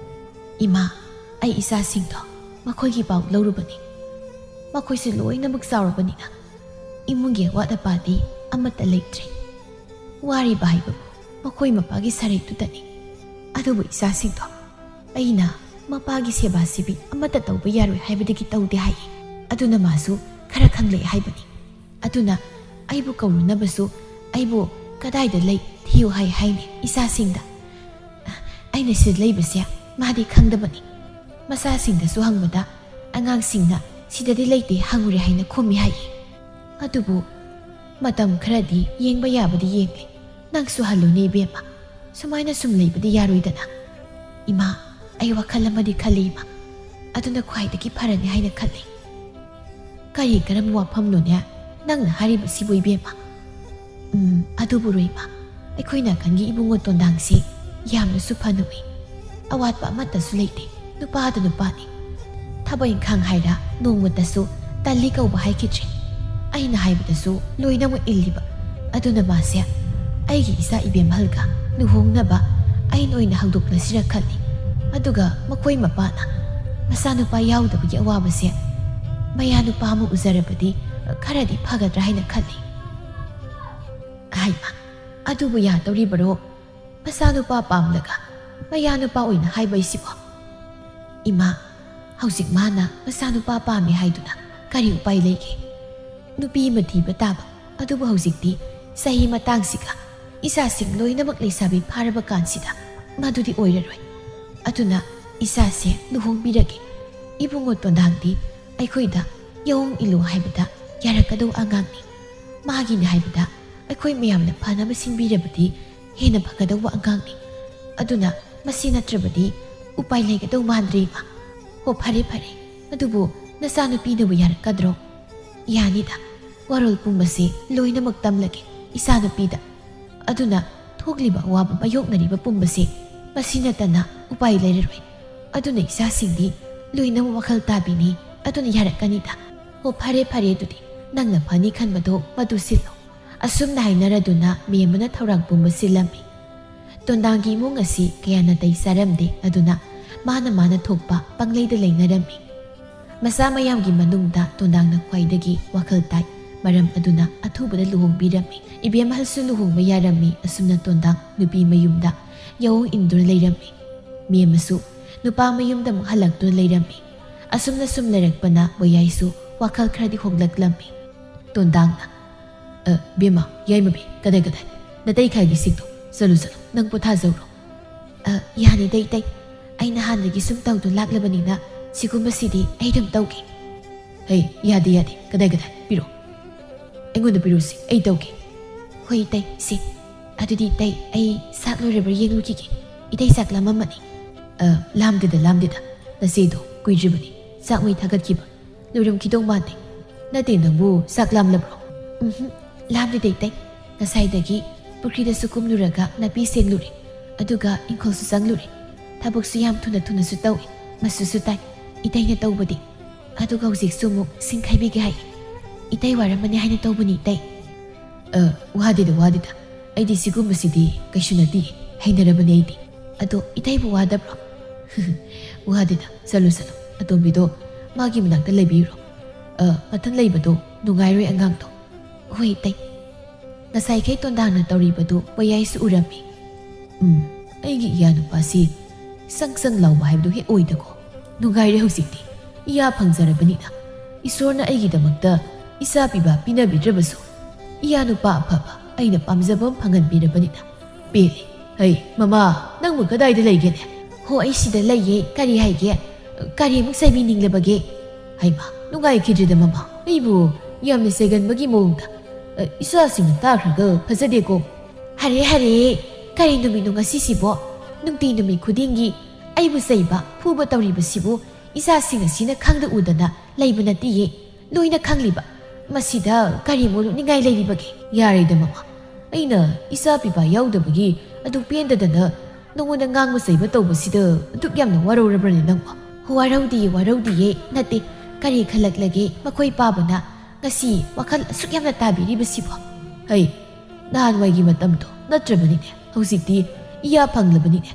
"ꯏꯃꯥ, ꯑꯩ ꯏꯆꯥꯁꯤꯡꯗꯣ ꯃꯈꯣꯏꯒꯤ ꯄꯥꯎ ꯂꯧꯔꯨꯕꯅꯤ꯫ ꯃꯈꯣꯏꯁꯨ ꯂꯣꯏꯅꯃꯛ ꯆꯥꯎꯔꯕꯅꯤꯅ ꯏꯃꯨꯡꯒꯤ ꯑꯋꯥꯠ ꯑꯄꯥꯗꯤ ꯑꯃꯠꯇ ꯂꯩꯇ꯭ꯔꯦ꯫ ꯋꯥꯔꯤꯕ ꯍꯥꯏꯕꯕꯨ ꯃꯈꯣꯏ ꯃꯄꯥꯒꯤ ꯁꯔꯦꯛꯇꯨꯗꯅꯤ꯫ ꯑꯗꯨꯕꯨ ꯏꯆꯥꯁꯤꯡꯗꯣ ꯑꯩꯅ ꯃꯄꯥꯒꯤ ꯁꯦꯕꯥ ꯁꯤꯕꯤ ꯑꯃꯠꯇ ꯇꯧꯕ ꯌꯥꯔꯣꯏ ꯍꯥꯏꯕꯗꯒꯤ ꯇꯧꯗꯦ ꯍꯥꯏꯌꯦ꯫ ꯑꯗꯨꯅ ꯃꯥꯁꯨ ꯈꯔ ꯈꯪꯂꯛꯑꯦ ꯍꯥꯏꯕꯅꯤ꯫ ꯑꯗꯨꯅ ꯑꯩꯕꯨ ꯀꯧꯔꯨꯅꯕꯁꯨ ꯑꯩꯕꯨ ꯀꯗꯥꯏꯗ ꯂꯩ ꯊꯤꯌꯨ ꯍꯥꯏ ꯍꯥꯏꯅꯦ ꯏꯆꯥꯁꯤꯡꯗ꯫ ꯑꯩꯅ ꯁꯤꯗ ꯂꯩꯕꯁꯦ ꯃꯥꯗꯤ ꯈꯪꯗꯕꯅꯤ꯫ ꯃꯆꯥꯁꯤꯡꯗꯁꯨ ꯍꯪꯕꯗ ꯑꯉꯥꯡꯁꯤꯡꯅ ꯁꯤꯗꯗꯤ ꯂꯩꯇꯦ ꯍꯪꯉꯨꯔꯦ ꯍꯥꯏꯅ ꯈꯨꯝꯃꯤ ꯍꯥꯏꯌꯦ꯫ ꯑꯗꯨꯕꯨ ꯃꯇꯝ ꯈꯔꯗꯤ ꯌꯦꯡꯕ ꯌꯥꯕꯗꯤ ꯌꯦꯡꯂꯦ꯫ ꯅꯪꯁꯨ ꯍꯜꯂꯨꯅꯦ ꯏꯕꯦꯝꯃ꯫ ꯁꯨꯃꯥꯏꯅ ꯁꯨꯝ ꯂꯩꯕꯗꯤ ꯌꯥꯔꯣꯏꯗꯅ꯫ ꯏꯃꯥ, ꯑꯩ ꯋꯥꯈꯜ ꯑꯃꯗꯤ ꯈꯜꯂꯤ ꯏꯃꯥ꯫ ꯑꯗꯨꯅ ꯈ꯭ꯋꯥꯏꯗꯒꯤ ꯐꯔꯅꯤ ꯍꯥꯏꯅ ꯈꯜꯂꯤ꯫ ꯀꯔꯤ ꯀꯔꯝꯕ ꯋꯥꯐꯝꯅꯣꯅꯦ ꯅꯪꯅ ꯍꯥꯏꯔꯤꯕꯁꯤꯕꯨ ꯏꯕꯦꯝꯃ? ꯎꯝ, ꯑꯗꯨꯕꯨ ꯔꯣꯏꯃ, ꯑꯩꯈꯣꯏ ꯅꯥꯀꯟꯒꯤ ꯏꯕꯨꯡꯉꯣ ꯇꯣꯟꯗꯥꯡꯁꯤ ꯌꯥꯝꯅꯁꯨ ꯐꯅ ꯎꯏ꯫ ꯑꯋꯥꯠꯄ ꯑꯃꯠꯇꯁꯨ ꯂꯩꯇꯦ꯫ ꯅꯨꯄꯥꯗ ꯅꯨꯄꯥꯅꯤ꯫ ꯊꯕꯛ ꯏꯪꯈꯥꯡ ꯍꯥꯏꯔ ꯅꯣꯡꯃꯇꯁꯨ ꯇꯜꯂꯤ ꯀꯧꯕ ꯍꯥꯏꯈꯤꯗ꯭ꯔꯦ꯫ ꯑꯩꯅ ꯍꯥꯏꯕꯗꯁꯨ ꯂꯣꯏꯅꯃꯛ ꯏꯜꯂꯤꯕ꯫ ꯑꯗꯨꯅ ꯃꯥꯁꯦ ꯑꯩꯒꯤ ꯏꯆꯥ ꯏꯕꯦꯝꯍꯜꯒ ꯂꯨꯍꯣꯡꯅꯕ ꯑꯩꯅ ꯑꯣꯏꯅ ꯍꯧꯗꯣꯛꯂꯁꯤꯔ ꯈꯜꯂꯤ꯫ ꯑꯗꯨꯒ ꯃꯈꯣꯏ ꯃꯄꯥꯅ ꯃꯆꯥꯅꯨꯄꯥ ꯌꯥꯎꯗꯕꯒꯤ ꯑꯋꯥꯕꯁꯦ ꯃꯌꯥ ꯅꯨꯄꯥ ꯑꯃ ꯎꯖꯔꯕꯗꯤ ꯈꯔꯗꯤ ꯐꯒꯗ꯭ꯔꯥ ꯍꯥꯏꯅ ꯈꯜꯂꯤ꯫ ꯍꯥꯏꯃ, ꯑꯗꯨꯕꯨ ꯌꯥꯗꯧꯔꯤꯕꯔꯣ? ꯃꯆꯥꯅꯨꯄꯥ ꯄꯥꯝꯂꯒ ꯃꯌꯥꯅꯨꯄꯥ ꯑꯣꯏꯅ ꯍꯥꯏꯕ ꯍꯥꯏꯁꯤꯕꯣ? ꯏꯃꯥ, ꯍꯧꯖꯤꯛ ꯃꯥꯅ ꯃꯆꯥꯅꯨꯄꯥ ꯄꯥꯝꯃꯤ ꯍꯥꯏꯗꯨꯅ ꯀꯔꯤ ꯎꯄꯥꯏ ꯂꯩꯒꯦ? ꯅꯨꯄꯤ ꯑꯃ ꯊꯤꯕ ꯇꯥꯕ꯫ ꯑꯗꯨꯕꯨ ꯍꯧꯖꯤꯛꯇꯤ ꯆꯍꯤ ꯃꯇꯥꯡꯁꯤꯒ ꯏꯆꯥꯁꯤꯡ ꯂꯣꯏꯅꯃꯛ ꯂꯩꯁꯥꯕꯤ ꯐꯥꯔꯕ ꯀꯥꯟꯁꯤꯗ ꯃꯗꯨꯗꯤ ꯑꯣꯏꯔꯔꯣꯏ꯫ ꯑꯗꯨꯅ ꯏꯆꯥꯁꯦ ꯂꯨꯍꯣꯡꯕꯤꯔꯒꯦ꯫ ꯏꯕꯨꯡꯉꯣ ꯇꯣꯟꯗꯥꯡꯗꯤ ꯑꯩꯈꯣꯏꯗ ꯌꯥꯑꯣꯡ ꯏꯜꯂꯨ ꯍꯥꯏꯕꯗ ꯌꯥꯔꯛꯀꯗꯧꯕ ꯑꯉꯥꯡꯅꯤ꯫ ꯃꯥꯒꯤꯅꯤ ꯍꯥꯏꯕꯗ ꯑꯩꯈꯣꯏ ꯃꯌꯥꯝꯅ ꯐꯅꯕ ꯁꯤꯟꯕꯤꯔꯕꯗꯤ ꯍꯦꯟꯅ ꯐꯒꯗꯧꯕ ꯑꯉꯥꯡꯅꯤ꯫ ꯑꯗꯨꯅ ꯃꯁꯤ ꯅꯠꯇ꯭ꯔꯕꯗꯤ ꯎꯄꯥꯏ ꯂꯩꯒꯗꯧ ꯃꯥꯟꯗ꯭ꯔꯦ, ꯏꯃꯥ꯫ ꯍꯣ, ꯐꯔꯦ, ꯐꯔꯦ꯫ ꯑꯗꯨꯕꯨ ꯅꯆꯥꯅꯨꯄꯤꯅꯕꯨ ꯌꯥꯔꯛꯀꯗ꯭ꯔꯣ? ꯌꯥꯅꯤꯗ꯫ ꯋꯥꯔꯣꯜ ꯄꯨꯝꯕꯁꯤ ꯂꯣꯏꯅꯃꯛ ꯇꯝꯂꯒꯦ ꯏꯆꯥꯅꯨꯄꯤꯗ꯫ ꯑꯗꯨꯅ ꯊꯣꯛꯂꯤꯕ ꯑꯋꯥꯕ ꯃꯥꯌꯣꯛꯅꯔꯤꯕ ꯄꯨꯝꯕꯁꯤ ꯃꯁꯤ ꯅꯠꯇꯅ ꯎꯄꯥꯏ ꯂꯩꯔꯔꯣꯏ꯫ ꯑꯗꯨꯅ ꯏꯆꯥꯁꯤꯡꯗꯤ ꯂꯣꯏꯅꯃꯛ ꯋꯥꯈꯜ ꯇꯥꯕꯤꯅꯤ꯫ ꯑꯗꯨꯅ ꯌꯥꯔꯛꯀꯅꯤꯗ꯫ ꯍꯣ, ꯐꯔꯦ, ꯐꯔꯦ꯫ ꯑꯗꯨꯗꯤ ꯅꯪꯅ ꯐꯅꯤ ꯈꯟꯕꯗꯣ ꯃꯗꯨ ꯁꯤꯜꯂꯣ꯫ ꯑꯁꯨꯝꯅ ꯍꯥꯏꯅꯔꯗꯨꯅ ꯃꯦꯝꯃꯅ ꯊꯧꯔꯥꯡ ꯄꯨꯝꯕ ꯁꯤꯜꯂꯝꯃꯤ꯫ ꯇꯣꯟꯗꯥꯡꯒꯤ ꯏꯃꯨꯡ ꯑꯁꯤ ꯀꯌꯥ ꯅꯥꯇꯩ ꯆꯥꯔꯝꯗꯦ꯫ ꯑꯗꯨꯅ ꯃꯥꯅ ꯃꯥꯅ ꯊꯣꯛꯄ ꯄꯪꯂꯩꯗ ꯂꯩꯅꯔꯝꯃꯤ꯫ ꯃꯆꯥ ꯃꯌꯥꯝꯒꯤ ꯃꯅꯨꯡꯗ ꯇꯣꯟꯗꯥꯡꯅ ꯈ꯭ꯋꯥꯏꯗꯒꯤ ꯋꯥꯈꯜ ꯇꯥꯏ꯫ ꯃꯔꯝ ꯑꯗꯨꯅ ꯑꯊꯨꯕꯗ ꯂꯨꯍꯣꯡꯕꯤꯔꯝꯃꯤ꯫ ꯏꯕꯦꯝꯍꯜꯁꯨ ꯂꯨꯍꯣꯡꯕ ꯌꯥꯔꯝꯃꯤ꯫ ꯑꯁꯨꯝꯅ ꯇꯣꯟꯗꯥꯡ ꯅꯨꯄꯤ ꯃꯌꯨꯝꯗ ꯌꯥꯑꯣꯡ ꯏꯟꯗꯨꯅ ꯂꯩꯔꯝꯃꯤ꯫ ꯃꯦꯝꯃꯁꯨ ꯅꯨꯄꯥ ꯃꯌꯨꯝꯗ ꯑꯃꯨꯛ ꯍꯜꯂꯛꯇꯨꯅ ꯂꯩꯔꯝꯃꯤ꯫ ꯑꯁꯨꯝꯅ ꯁꯨꯝ ꯂꯩꯔꯛꯄꯅ ꯕꯣꯌꯥꯏꯁꯨ ꯋꯥꯈꯜ ꯈꯔꯗꯤ ꯍꯣꯡꯂꯛꯂꯝꯃꯤ꯫ ꯇꯣꯟꯗꯥꯡꯅ, "ꯑ, ꯕꯦꯝꯃ, ꯌꯥꯏꯃꯕꯤ, ꯀꯗꯥꯏ, ꯀꯗꯥꯏ? ꯅꯇꯩ ꯈꯥꯏꯒꯤꯁꯤꯡꯗꯣ, ꯆꯠꯂꯨ, ꯆꯠꯂꯨ, ꯅꯪ ꯄꯣꯊꯥꯖꯧꯔꯣ꯫" "ꯑ, ꯌꯥꯅꯤꯗ, ꯏꯇꯩ꯫ ꯑꯩꯅ ꯍꯥꯟꯅꯗꯒꯤ ꯁꯨꯝ ꯇꯧꯗꯨ ꯂꯥꯛꯂꯕꯅꯤꯅ ꯁꯤꯒꯨꯝꯕꯁꯤꯗꯤ ꯑꯩ ꯑꯗꯨꯝ ꯇꯧꯒꯦ꯫" "ꯍꯩ, ꯌꯥꯗꯦ, ꯌꯥꯗꯦ, ꯀꯗꯥꯏ, ꯀꯗꯥꯏ? ꯄꯤꯔꯣ꯫ ꯑꯩꯉꯣꯟꯗ ꯄꯤꯔꯨꯁꯤ, ꯑꯩ ꯇꯧꯒꯦ꯫" "ꯍꯣꯏ, ꯏꯇꯩ, ꯁꯤ꯫ ꯑꯗꯨꯗꯤ, ꯏꯇꯩ, ꯑꯩ ꯆꯥꯛ ꯂꯣꯏꯔꯕ꯭ꯔꯥ ꯌꯦꯡꯂꯨꯈꯤꯒꯦ꯫ ꯏꯇꯩ ꯆꯥꯛ ꯂꯥꯝꯃꯝꯃꯅꯤ꯫" "ꯑ, ꯂꯥꯝꯗꯦꯗ, ꯂꯥꯝꯗꯦꯗ꯫ ꯅꯆꯦꯗꯣ ꯀꯨꯏꯗ꯭ꯔꯤꯕꯅꯤ꯫ ꯆꯥꯛ ꯃꯩ ꯊꯥꯒꯠꯈꯤꯕ꯫ ꯂꯣꯏꯔꯝꯈꯤꯗꯧ ꯃꯥꯟꯗꯦ꯫" "ꯅꯠꯇꯦ, ꯅꯪꯕꯨ ꯆꯥꯛ ꯂꯥꯝꯂꯕ꯭ꯔꯣ?" "ꯎꯝꯍꯨꯝ, ꯂꯥꯝꯗꯦꯗ, ꯏꯇꯩ꯫ ꯉꯁꯥꯏꯗꯒꯤ ꯄꯨꯈ꯭ꯔꯤꯗꯁꯨ ꯀꯨꯝꯂꯨꯔꯒ ꯅꯥꯄꯤ ꯁꯦꯡꯂꯨꯔꯦ꯫ ꯑꯗꯨꯒ ꯏꯪꯈꯣꯜꯁꯨ ꯆꯪꯂꯨꯔꯦ꯫ ꯊꯕꯛꯁꯨ ꯌꯥꯝ ꯊꯨꯅ ꯊꯨꯅꯁꯨ ꯇꯧꯏ꯫ ꯃꯆꯨꯁꯨ ꯇꯥꯏ, ꯏꯇꯩꯅ ꯇꯧꯕꯗꯤ꯫ ꯑꯗꯨꯒ ꯍꯧꯖꯤꯛꯁꯨ ꯑꯃꯨꯛ ꯁꯤꯡ ꯈꯥꯏꯕꯤꯒꯦ ꯍꯥꯏ꯫ ꯏꯇꯩ ꯋꯥꯔꯝꯃꯅꯤ ꯍꯥꯏꯅ ꯇꯧꯕꯅꯤ, ꯏꯇꯩ꯫" "ꯑ, ꯋꯥꯗꯦꯗ, ꯋꯥꯗꯦꯗ꯫ ꯑꯩꯗꯤ ꯁꯤꯒꯨꯝꯕꯁꯤꯗꯤ ꯀꯩꯁꯨ ꯅꯠꯇꯦ, ꯍꯩꯅꯔꯕꯅꯤ ꯑꯩꯗꯤ꯫" "ꯑꯗꯣ ꯏꯇꯩꯕꯨ ꯋꯥꯗꯕ꯭ꯔꯣ?" "ꯋꯥꯗꯦꯗ, ꯆꯠꯂꯨ, ꯆꯠꯂꯨ꯫ ꯑꯇꯣꯝꯕꯤꯗꯣ ꯃꯥꯒꯤ ꯃꯅꯥꯛꯇ ꯂꯩꯕꯤꯔꯣ꯫ ꯑ, ꯃꯊꯟ ꯂꯩꯕꯗꯣ ꯅꯨꯡꯉꯥꯏꯔꯣꯏ ꯑꯉꯥꯡꯗꯣ꯫ ꯍꯣꯏ ꯏꯇꯩ, ꯉꯁꯥꯏꯈꯩ ꯇꯣꯟꯗꯥꯡꯅ ꯇꯧꯔꯤꯕꯗꯨ ꯃꯌꯥꯏꯁꯨ ꯎꯔꯝꯃꯤ꯫ ꯎꯝ, ꯑꯩꯒꯤ ꯏꯌꯥ ꯅꯨꯄꯥꯁꯤ ꯁꯪ ꯁꯪ ꯂꯥꯎꯕ ꯍꯥꯏꯕꯗꯨ ꯍꯦꯛ ꯑꯣꯏꯗꯀꯣ꯫ ꯅꯨꯡꯉꯥꯏꯔꯦ ꯍꯧꯖꯤꯛꯇꯤ, ꯏꯌꯥ ꯐꯪꯖꯔꯕꯅꯤꯅ꯫ ꯏꯁꯣꯔꯅ ꯑꯩꯒꯤꯗꯃꯛꯇ ꯏꯆꯥ ꯄꯤꯕ ꯄꯤꯅꯕꯤꯗ꯭ꯔꯕꯁꯨ, ꯏꯌꯥ ꯅꯨꯄꯥ ꯑꯐꯕ ꯑꯩꯅ ꯄꯥꯝꯖꯕ ꯑꯃ ꯐꯪꯍꯟꯕꯤꯔꯕꯅꯤꯅ ꯄꯦꯜꯂꯦ꯫ ꯍꯩ, ꯃꯃꯥ, ꯅꯪꯕꯨ ꯀꯗꯥꯏꯗ ꯂꯩꯒꯦꯅꯦ? ꯍꯣ, ꯑꯩ ꯁꯤꯗ ꯂꯩꯌꯦ꯫ ꯀꯔꯤ ꯍꯥꯏꯒꯦ? ꯀꯔꯤꯃꯨꯛ ꯆꯩꯕꯤꯅꯤꯡꯂꯕꯒꯦ? ꯍꯩꯃꯥ, ꯅꯨꯡꯉꯥꯏꯈꯤꯗ꯭ꯔꯦꯗ ꯃꯃꯥ꯫ ꯑꯩꯕꯨ ꯌꯥꯝꯅ ꯆꯩꯒꯟꯕꯒꯤ ꯃꯑꯣꯡꯗ꯫ ꯑ, ꯏꯆꯥꯁꯤꯡꯅ ꯇꯥꯈ꯭ꯔꯒ ꯐꯖꯗꯦꯀꯣ꯫ ꯍꯔꯦ, ꯍꯔꯦ, ꯀꯔꯤ ꯅꯨꯃꯤꯠꯅꯣ ꯉꯁꯤꯁꯤꯕꯣ? ꯅꯨꯡꯇꯤ ꯅꯨꯃꯤꯠ ꯈꯨꯗꯤꯡꯒꯤ ꯑꯩꯕꯨ ꯆꯩꯕ, ꯐꯨꯕ ꯇꯧꯔꯤꯕꯁꯤꯕꯨ ꯏꯆꯥꯁꯤꯡ ꯑꯁꯤꯅ ꯈꯪꯗ ꯎꯗꯅ ꯂꯩꯕ ꯅꯠꯇꯤꯌꯦ꯫ ꯂꯣꯏꯅ ꯈꯪꯂꯤꯕ꯫ ꯃꯁꯤꯗ ꯀꯔꯤ ꯃꯣꯠꯂꯨꯅꯤꯡꯉꯥꯏ ꯂꯩꯔꯤꯕꯒꯦ? ꯌꯥꯔꯦꯗ ꯃꯃꯥ, ꯑꯩꯅ ꯏꯆꯥ ꯄꯤꯕ ꯌꯥꯎꯗꯕꯒꯤ ꯑꯗꯨꯛ ꯄꯦꯟꯗꯗꯅ ꯅꯉꯣꯟꯗ ꯉꯥꯡꯕ ꯆꯩꯕ ꯇꯧꯕꯁꯤꯗ ꯑꯗꯨꯛ ꯌꯥꯝꯅ ꯋꯥꯔꯧꯔꯕ꯭ꯔꯅꯦ ꯅꯪꯕꯣ? ꯋꯥꯔꯧꯗꯤꯌꯦ, ꯋꯥꯔꯧꯗꯤꯌꯦ꯫ ꯅꯠꯇꯦ, ꯀꯔꯤ ꯈꯜꯂꯛꯂꯒꯦ ꯃꯈꯣꯏ ꯄꯥꯕꯅ ꯉꯁꯤ ꯋꯥꯈꯜ ꯑꯁꯨꯛ ꯌꯥꯝꯅ ꯇꯥꯕꯤꯔꯤꯕꯁꯤꯕꯣ? ꯍꯩ, ꯅꯍꯥꯟꯋꯥꯏꯒꯤ ꯃꯇꯝꯗꯣ ꯅꯠꯇ꯭ꯔꯕꯅꯤꯅꯦ꯫ ꯍꯧꯖꯤꯛꯇꯤ ꯏꯌꯥ ꯐꯪꯂꯕꯅꯤꯅꯦ꯫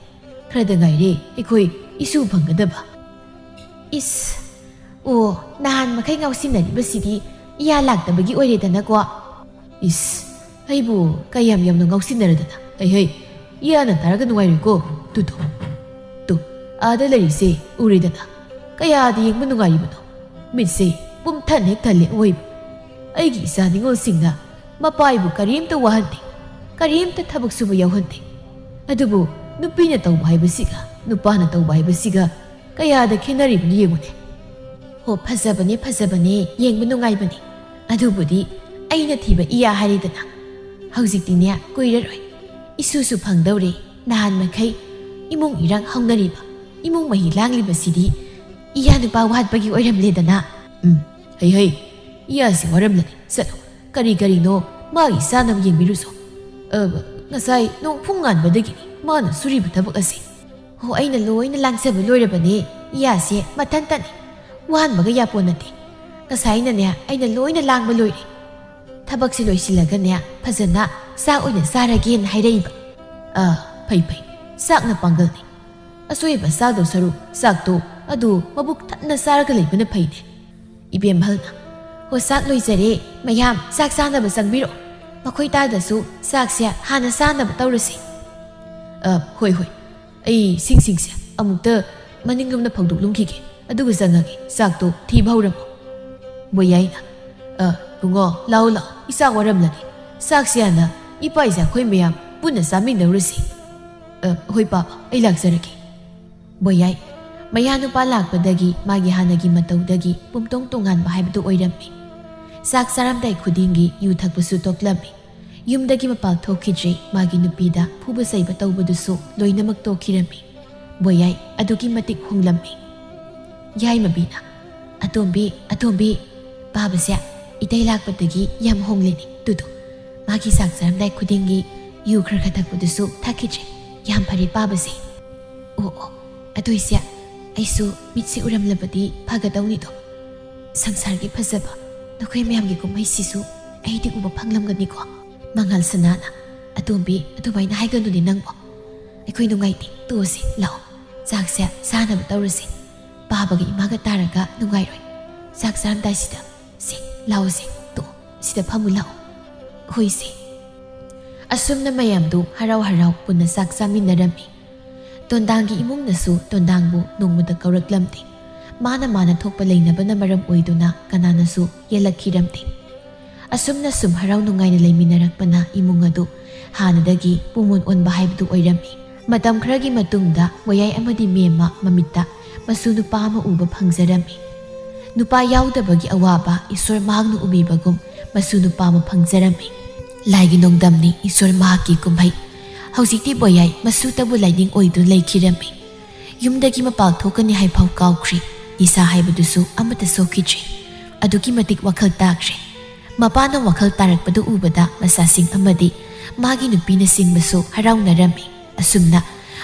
ꯈꯔꯗ ꯉꯥꯏꯔꯦ ꯑꯩꯈꯣꯏ ꯏꯁꯨ ꯐꯪꯒꯗꯕ꯫ ꯏꯁ, ꯑꯣ, ꯅꯍꯥꯟ ꯃꯈꯩ ꯉꯥꯎꯁꯤꯟꯅꯔꯤꯕꯁꯤꯗꯤ ꯏꯌꯥ ꯂꯥꯛꯇꯕꯒꯤ ꯑꯣꯏꯔꯦꯗꯅꯀꯣ꯫ ꯏꯁ, ꯑꯩꯕꯨ ꯀꯌꯥꯝ ꯌꯥꯝꯅ ꯉꯥꯎꯁꯤꯟꯅꯔꯗꯅ꯫ ꯍꯩ ꯍꯩ, ꯏꯌꯥꯅ ꯇꯥꯔꯒ ꯅꯨꯡꯉꯥꯏꯔꯣꯏꯀꯣ꯫ ꯇꯨ ꯇꯨ, ꯇꯨ, ꯑꯥꯗ ꯂꯩꯔꯤꯁꯦ ꯎꯔꯦꯗꯅ꯫ ꯀꯌꯥꯗ ꯌꯦꯡꯕ ꯅꯨꯡꯉꯥꯏꯔꯤꯕꯅꯣ꯫ ꯃꯤꯠꯁꯦ ꯄꯨꯝꯊꯟ ꯍꯦꯛ ꯊꯜꯂꯦ ꯑꯣꯏꯕ꯫ ꯑꯩꯒꯤ ꯏꯆꯥ ꯅꯤꯉꯣꯜꯁꯤꯡꯅ ꯃꯄꯥ ꯑꯩꯕꯨ ꯀꯔꯤꯝꯇ ꯋꯥꯍꯟꯗꯦ, ꯀꯔꯤꯝꯇ ꯊꯕꯛ ꯁꯨꯕ ꯌꯥꯎꯍꯟꯗꯦ꯫ ꯑꯗꯨꯕꯨ ꯅꯨꯄꯤꯅ ꯇꯧꯕ ꯍꯥꯏꯕꯁꯤꯒ ꯅꯨꯄꯥꯅ ꯇꯧꯕ ꯍꯥꯏꯕꯁꯤꯒ ꯀꯌꯥꯗ ꯈꯦꯠꯅꯔꯤꯕꯅꯣ ꯌꯦꯡꯉꯨꯅꯦ꯫ ꯍꯣ, ꯐꯖꯕꯅꯦ, ꯐꯖꯕꯅꯦ, ꯌꯦꯡꯕ ꯅꯨꯡꯉꯥꯏꯕꯅꯦ꯫ ꯑꯗꯨꯕꯨꯗꯤ ꯑꯩꯅ ꯊꯤꯕ ꯏꯌꯥ ꯍꯥꯏꯔꯦꯗꯅ꯫ ꯍꯧꯖꯤꯛꯇꯤꯅꯦ, ꯀꯨꯏꯔꯔꯣꯏ ꯏꯁꯨꯁꯨ ꯐꯪꯗꯧꯔꯦ꯫ ꯅꯍꯥꯟ ꯃꯈꯩ ꯏꯃꯨꯡ ꯏꯔꯥꯡ ꯍꯧꯅꯔꯤꯕ, ꯏꯃꯨꯡ ꯃꯍꯤ ꯂꯥꯡꯂꯤꯕꯁꯤꯗꯤ ꯏꯌꯥ ꯅꯨꯄꯥ ꯋꯥꯠꯄꯒꯤ ꯑꯣꯏꯔꯝꯂꯦꯗꯅ꯫ ꯎꯝ, ꯍꯩ ꯍꯩ, ꯏꯌꯥꯁꯤ ꯋꯥꯔꯝꯂꯅꯤ꯫ ꯆꯠꯂꯣ, ꯀꯔꯤ ꯀꯔꯤꯅꯣ ꯃꯥꯒꯤ ꯆꯥꯅꯕ ꯌꯦꯡꯕꯤꯔꯨꯆꯣ꯫ ꯑ, ꯉꯁꯥꯏ ꯅꯣꯡ ꯐꯨꯡ ꯉꯥꯟꯕꯗꯒꯤꯅꯤ ꯃꯥꯅ ꯁꯨꯔꯤꯕ ꯊꯕꯛ ꯑꯁꯤ꯫ ꯍꯣ, ꯑꯩꯅ ꯂꯣꯏꯅ ꯂꯥꯡꯖꯕ ꯂꯣꯏꯔꯕꯅꯦ꯫ ꯏꯌꯥꯁꯦ ꯃꯊꯟꯇꯅꯤ, ꯋꯥꯍꯟꯕꯒ ꯌꯥꯄꯣ ꯅꯠꯇꯦ꯫ ꯉꯁꯥꯏꯅꯅꯦ ꯑꯩꯅ ꯂꯣꯏꯅ ꯂꯥꯡꯕ ꯂꯣꯏꯔꯦ꯫ ꯊꯕꯛꯁꯦ ꯂꯣꯏꯁꯤꯜꯂꯒꯅꯦ ꯐꯖꯅ ꯆꯥꯛ ꯑꯣꯏꯅ ꯆꯥꯔꯒꯦꯅ ꯍꯥꯏꯔꯛꯏꯕ꯫ ꯑꯥ, ꯐꯩ ꯐꯩ, ꯆꯥꯛꯅ ꯄꯥꯡꯒꯜꯅꯤ꯫ ꯑꯁꯣꯏꯕ ꯆꯥꯗꯧ ꯁꯔꯨꯛ ꯆꯥꯛꯇꯣ ꯑꯗꯨ ꯃꯕꯨꯛ ꯊꯟꯅ ꯆꯥꯔꯒ ꯂꯩꯕꯅ ꯐꯩꯅꯦ꯫ ꯏꯕꯦꯝꯍꯜꯅ "ꯍꯣ, ꯆꯥꯛ ꯂꯣꯏꯖꯔꯦ꯫ ꯃꯌꯥꯝ ꯆꯥꯛ ꯆꯥꯅꯕ ꯆꯪꯕꯤꯔꯛꯑꯣ꯫ ꯃꯈꯣꯏ ꯇꯥꯗꯁꯨ ꯆꯥꯛꯁꯦ ꯍꯥꯟꯅ ꯆꯥꯅꯕ ꯇꯧꯔꯁꯤ꯫" "ꯑ, ꯍꯣꯏ, ꯍꯣꯏ꯫ ꯑꯩ ꯁꯤꯡꯁꯤꯡꯁꯦ ꯑꯃꯨꯛꯇ ꯃꯅꯤꯡꯂꯣꯝꯗ ꯐꯧꯗꯣꯛꯂꯨꯝꯈꯤꯒꯦ, ꯑꯗꯨꯒ ꯆꯪꯉꯒꯦ꯫ ꯆꯥꯛꯇꯣ ꯊꯤꯕ ꯍꯧꯔꯝꯃꯣ꯫" ꯕꯣꯌꯥꯏꯅ, "ꯑ, ꯕꯨꯡꯉꯣ, ꯂꯥꯛꯑꯣ, ꯂꯥꯛꯑꯣ꯫ ꯏꯆꯥ ꯋꯥꯔꯝꯂꯅꯤ꯫ ꯆꯥꯛꯁꯦ ꯍꯥꯟꯅ ꯏꯄꯥꯏꯁꯦ ꯑꯩꯈꯣꯏ ꯃꯌꯥꯝ ꯄꯨꯟꯅ ꯆꯥꯃꯤꯟꯅꯔꯨꯔꯁꯤ꯫" "ꯑ, ꯍꯣꯏ, ꯄꯥꯕ, ꯑꯩ ꯂꯥꯛꯆꯔꯒꯦ꯫" ꯕꯣꯌꯥꯏ, ꯃꯌꯥꯅꯨꯄꯥ ꯂꯥꯛꯄꯗꯒꯤ ꯃꯥꯒꯤ ꯍꯥꯟꯅꯒꯤ ꯃꯇꯧꯗꯒꯤ ꯄꯨꯝꯇꯣꯡ ꯇꯣꯉꯥꯟꯕ ꯍꯥꯏꯕꯗꯨ ꯑꯣꯏꯔꯝꯃꯤ꯫ ꯆꯥꯛ ꯆꯥꯔꯝꯗꯥꯏ ꯈꯨꯗꯤꯡꯒꯤ ꯌꯨ ꯊꯛꯄꯁꯨ ꯇꯣꯛꯂꯝꯃꯤ꯫ ꯌꯨꯝꯗꯒꯤ ꯃꯄꯥꯜ ꯊꯣꯛꯈꯤꯗ꯭ꯔꯤ꯫ ꯃꯥꯒꯤ ꯅꯨꯄꯤꯗ ꯐꯨꯕ ꯆꯩꯕ ꯇꯧꯕꯗꯨꯁꯨ ꯂꯣꯏꯅꯃꯛ ꯇꯣꯛꯈꯤꯔꯝꯃꯤ꯫ ꯕꯣꯌꯥꯏ ꯑꯗꯨꯛꯀꯤ ꯃꯇꯤꯛ ꯍꯣꯡꯂꯝꯃꯤ꯫ ꯌꯥꯏꯃꯕꯤꯅ, "ꯑꯇꯣꯝꯕꯤ, ꯑꯇꯣꯝꯕꯤ, ꯄꯥꯕꯁꯦ ꯏꯇꯩ ꯂꯥꯛꯄꯗꯒꯤ ꯌꯥꯝ ꯍꯣꯡꯂꯤꯅꯤ꯫ ꯇꯨꯗꯨ, ꯃꯥꯒꯤ ꯆꯥꯛ ꯆꯥꯔꯝꯗꯥꯏ ꯈꯨꯗꯤꯡꯒꯤ ꯌꯨ ꯈꯔ ꯈꯔ ꯊꯛꯄꯗꯨꯁꯨ ꯊꯛꯈꯤꯗ꯭ꯔꯦ꯫ ꯌꯥꯝ ꯐꯔꯦ ꯄꯥꯕꯁꯦ꯫" "ꯑꯣ, ꯑꯣ, ꯑꯗꯨꯏꯁꯦ ꯑꯩꯁꯨ ꯃꯤꯠꯁꯦ ꯎꯔꯝꯂꯕꯗꯤ ꯐꯒꯗꯧꯅꯤꯗꯣ꯫ ꯁꯪꯁꯥꯔꯒꯤ ꯐꯖꯕ ꯅꯈꯣꯏ ꯃꯌꯥꯝꯒꯤ ꯀꯨꯝꯍꯩꯁꯤꯁꯨ ꯑꯩꯗꯤ ꯎꯕ ꯐꯪꯂꯝꯒꯅꯤꯀꯣ꯫" ꯃꯉꯥꯜ ꯁꯅꯥꯅ, "ꯑꯇꯣꯝꯕꯤ, ꯑꯗꯨꯃꯥꯏꯅ ꯍꯥꯏꯒꯅꯨꯅꯦ ꯅꯪꯕꯣ꯫ ꯑꯩꯈꯣꯏ ꯅꯨꯡꯉꯥꯏꯇꯦ꯫ ꯇꯣꯛꯑꯁꯤ, ꯂꯥꯛꯑꯣ꯫ ꯆꯥꯛꯁꯦ ꯆꯥꯅꯕ ꯇꯧꯔꯁꯤ꯫ ꯄꯥꯕꯒ ꯏꯃꯥꯒ ꯇꯥꯔꯒ ꯅꯨꯡꯉꯥꯏꯔꯣꯏ꯫ ꯆꯥꯛ ꯆꯥꯔꯝꯗꯥꯏꯁꯤꯗ꯫ ꯁꯦ, ꯂꯥꯛꯑꯣꯁꯦ꯫ ꯇꯣꯛꯑꯣ, ꯁꯤꯗ ꯐꯝꯃꯨ ꯂꯥꯛꯑꯣ꯫ ꯍꯣꯏꯁꯦ꯫" ꯑꯁꯨꯝꯅ ꯃꯌꯥꯝꯗꯨ ꯍꯔꯥꯎ ꯍꯔꯥꯎ ꯄꯨꯟꯅ ꯆꯥꯛ ꯆꯥꯃꯤꯟꯅꯔꯝꯃꯤ꯫ ꯇꯣꯟꯗꯥꯡꯒꯤ ꯏꯃꯨꯡꯅꯁꯨ ꯇꯣꯟꯗꯥꯡꯕꯨ ꯅꯣꯡꯃꯇ ꯀꯧꯔꯛꯂꯝꯗꯦ꯫ ꯃꯥꯅ ꯃꯥꯅ ꯊꯣꯛꯄ ꯂꯩꯅꯕꯅ ꯃꯔꯝ ꯑꯣꯏꯗꯨꯅ ꯀꯅꯥꯅꯁꯨ ꯌꯦꯜꯂꯛꯈꯤꯔꯝꯗꯦ꯫ ꯑꯁꯨꯝꯅ ꯁꯨꯝ ꯍꯔꯥꯎ ꯅꯨꯡꯉꯥꯏꯅ ꯂꯩꯃꯤꯟꯅꯔꯛꯄꯅ ꯏꯃꯨꯡ ꯑꯗꯨ ꯍꯥꯟꯅꯗꯒꯤ ꯄꯨꯡꯑꯣꯟ ꯑꯣꯟꯕ ꯍꯥꯏꯕꯗꯨ ꯑꯣꯏꯔꯝꯃꯤ꯫ ꯃꯇꯝ ꯈꯔꯒꯤ ꯃꯇꯨꯡꯗ ꯃꯣꯌꯥꯏ ꯑꯃꯗꯤ ꯃꯦꯝꯃ ꯃꯃꯤꯠꯇ ꯃꯁꯨ ꯅꯨꯄꯥ ꯑꯃ ꯎꯕ ꯐꯪꯖꯔꯝꯃꯤ꯫ ꯅꯨꯄꯥ ꯌꯥꯎꯗꯕꯒꯤ ꯑꯋꯥꯕ ꯏꯁꯣꯔ ꯃꯍꯥꯛꯅ ꯎꯕꯤꯕꯒꯨꯝ ꯃꯁꯨ ꯅꯨꯄꯥ ꯑꯃ ꯐꯪꯖꯔꯝꯃꯤ꯫ ꯂꯥꯏꯒꯤ ꯅꯣꯡꯗꯝꯅꯤ ꯏꯁꯣꯔ ꯃꯍꯥꯛꯀꯤ ꯀꯨꯝꯍꯩ꯫ ꯍꯧꯖꯤꯛꯇꯤ ꯕꯣꯌꯥꯏ ꯃꯁꯨꯇꯕꯨ ꯂꯥꯏꯅꯤꯡ ꯑꯣꯏꯗꯨꯅ ꯂꯩꯈꯤꯔꯝꯃꯤ꯫ ꯌꯨꯝꯗꯒꯤ ꯃꯄꯥꯜ ꯊꯣꯛꯀꯅꯤ ꯍꯥꯏꯐꯥꯎ ꯀꯥꯎꯈ꯭ꯔꯤ꯫ ꯅꯤꯁꯥ ꯍꯥꯏꯕꯗꯨꯁꯨ ꯑꯃꯠꯇ ꯁꯣꯛꯈꯤꯗ꯭ꯔꯤ꯫ ꯑꯗꯨꯛꯀꯤ ꯃꯇꯤꯛ ꯋꯥꯈꯜ ꯇꯥꯈ꯭ꯔꯦ꯫ ꯃꯄꯥꯅ ꯋꯥꯈꯜ ꯇꯥꯔꯛꯄꯗꯨ ꯎꯕꯗ ꯃꯆꯥꯁꯤꯡ ꯑꯃꯗꯤ ꯃꯥꯒꯤ ꯅꯨꯄꯤꯅꯆꯤꯡꯕꯁꯨ ꯍꯔꯥꯎꯅꯔꯝꯃꯤ꯫ ꯑꯁꯨꯝꯅ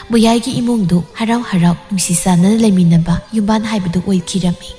ꯕꯣꯌꯥꯏꯒꯤ ꯏꯃꯨꯡꯗꯨ ꯍꯔꯥꯎ ꯍꯔꯥꯎ ꯅꯨꯡꯁꯤ ꯆꯥꯟꯅꯅ ꯂꯩꯃꯤꯟꯅꯕ ꯌꯨꯝꯕꯥꯟ ꯍꯥꯏꯕꯗꯨ ꯑꯣꯏꯈꯤꯔꯝꯃꯤ꯫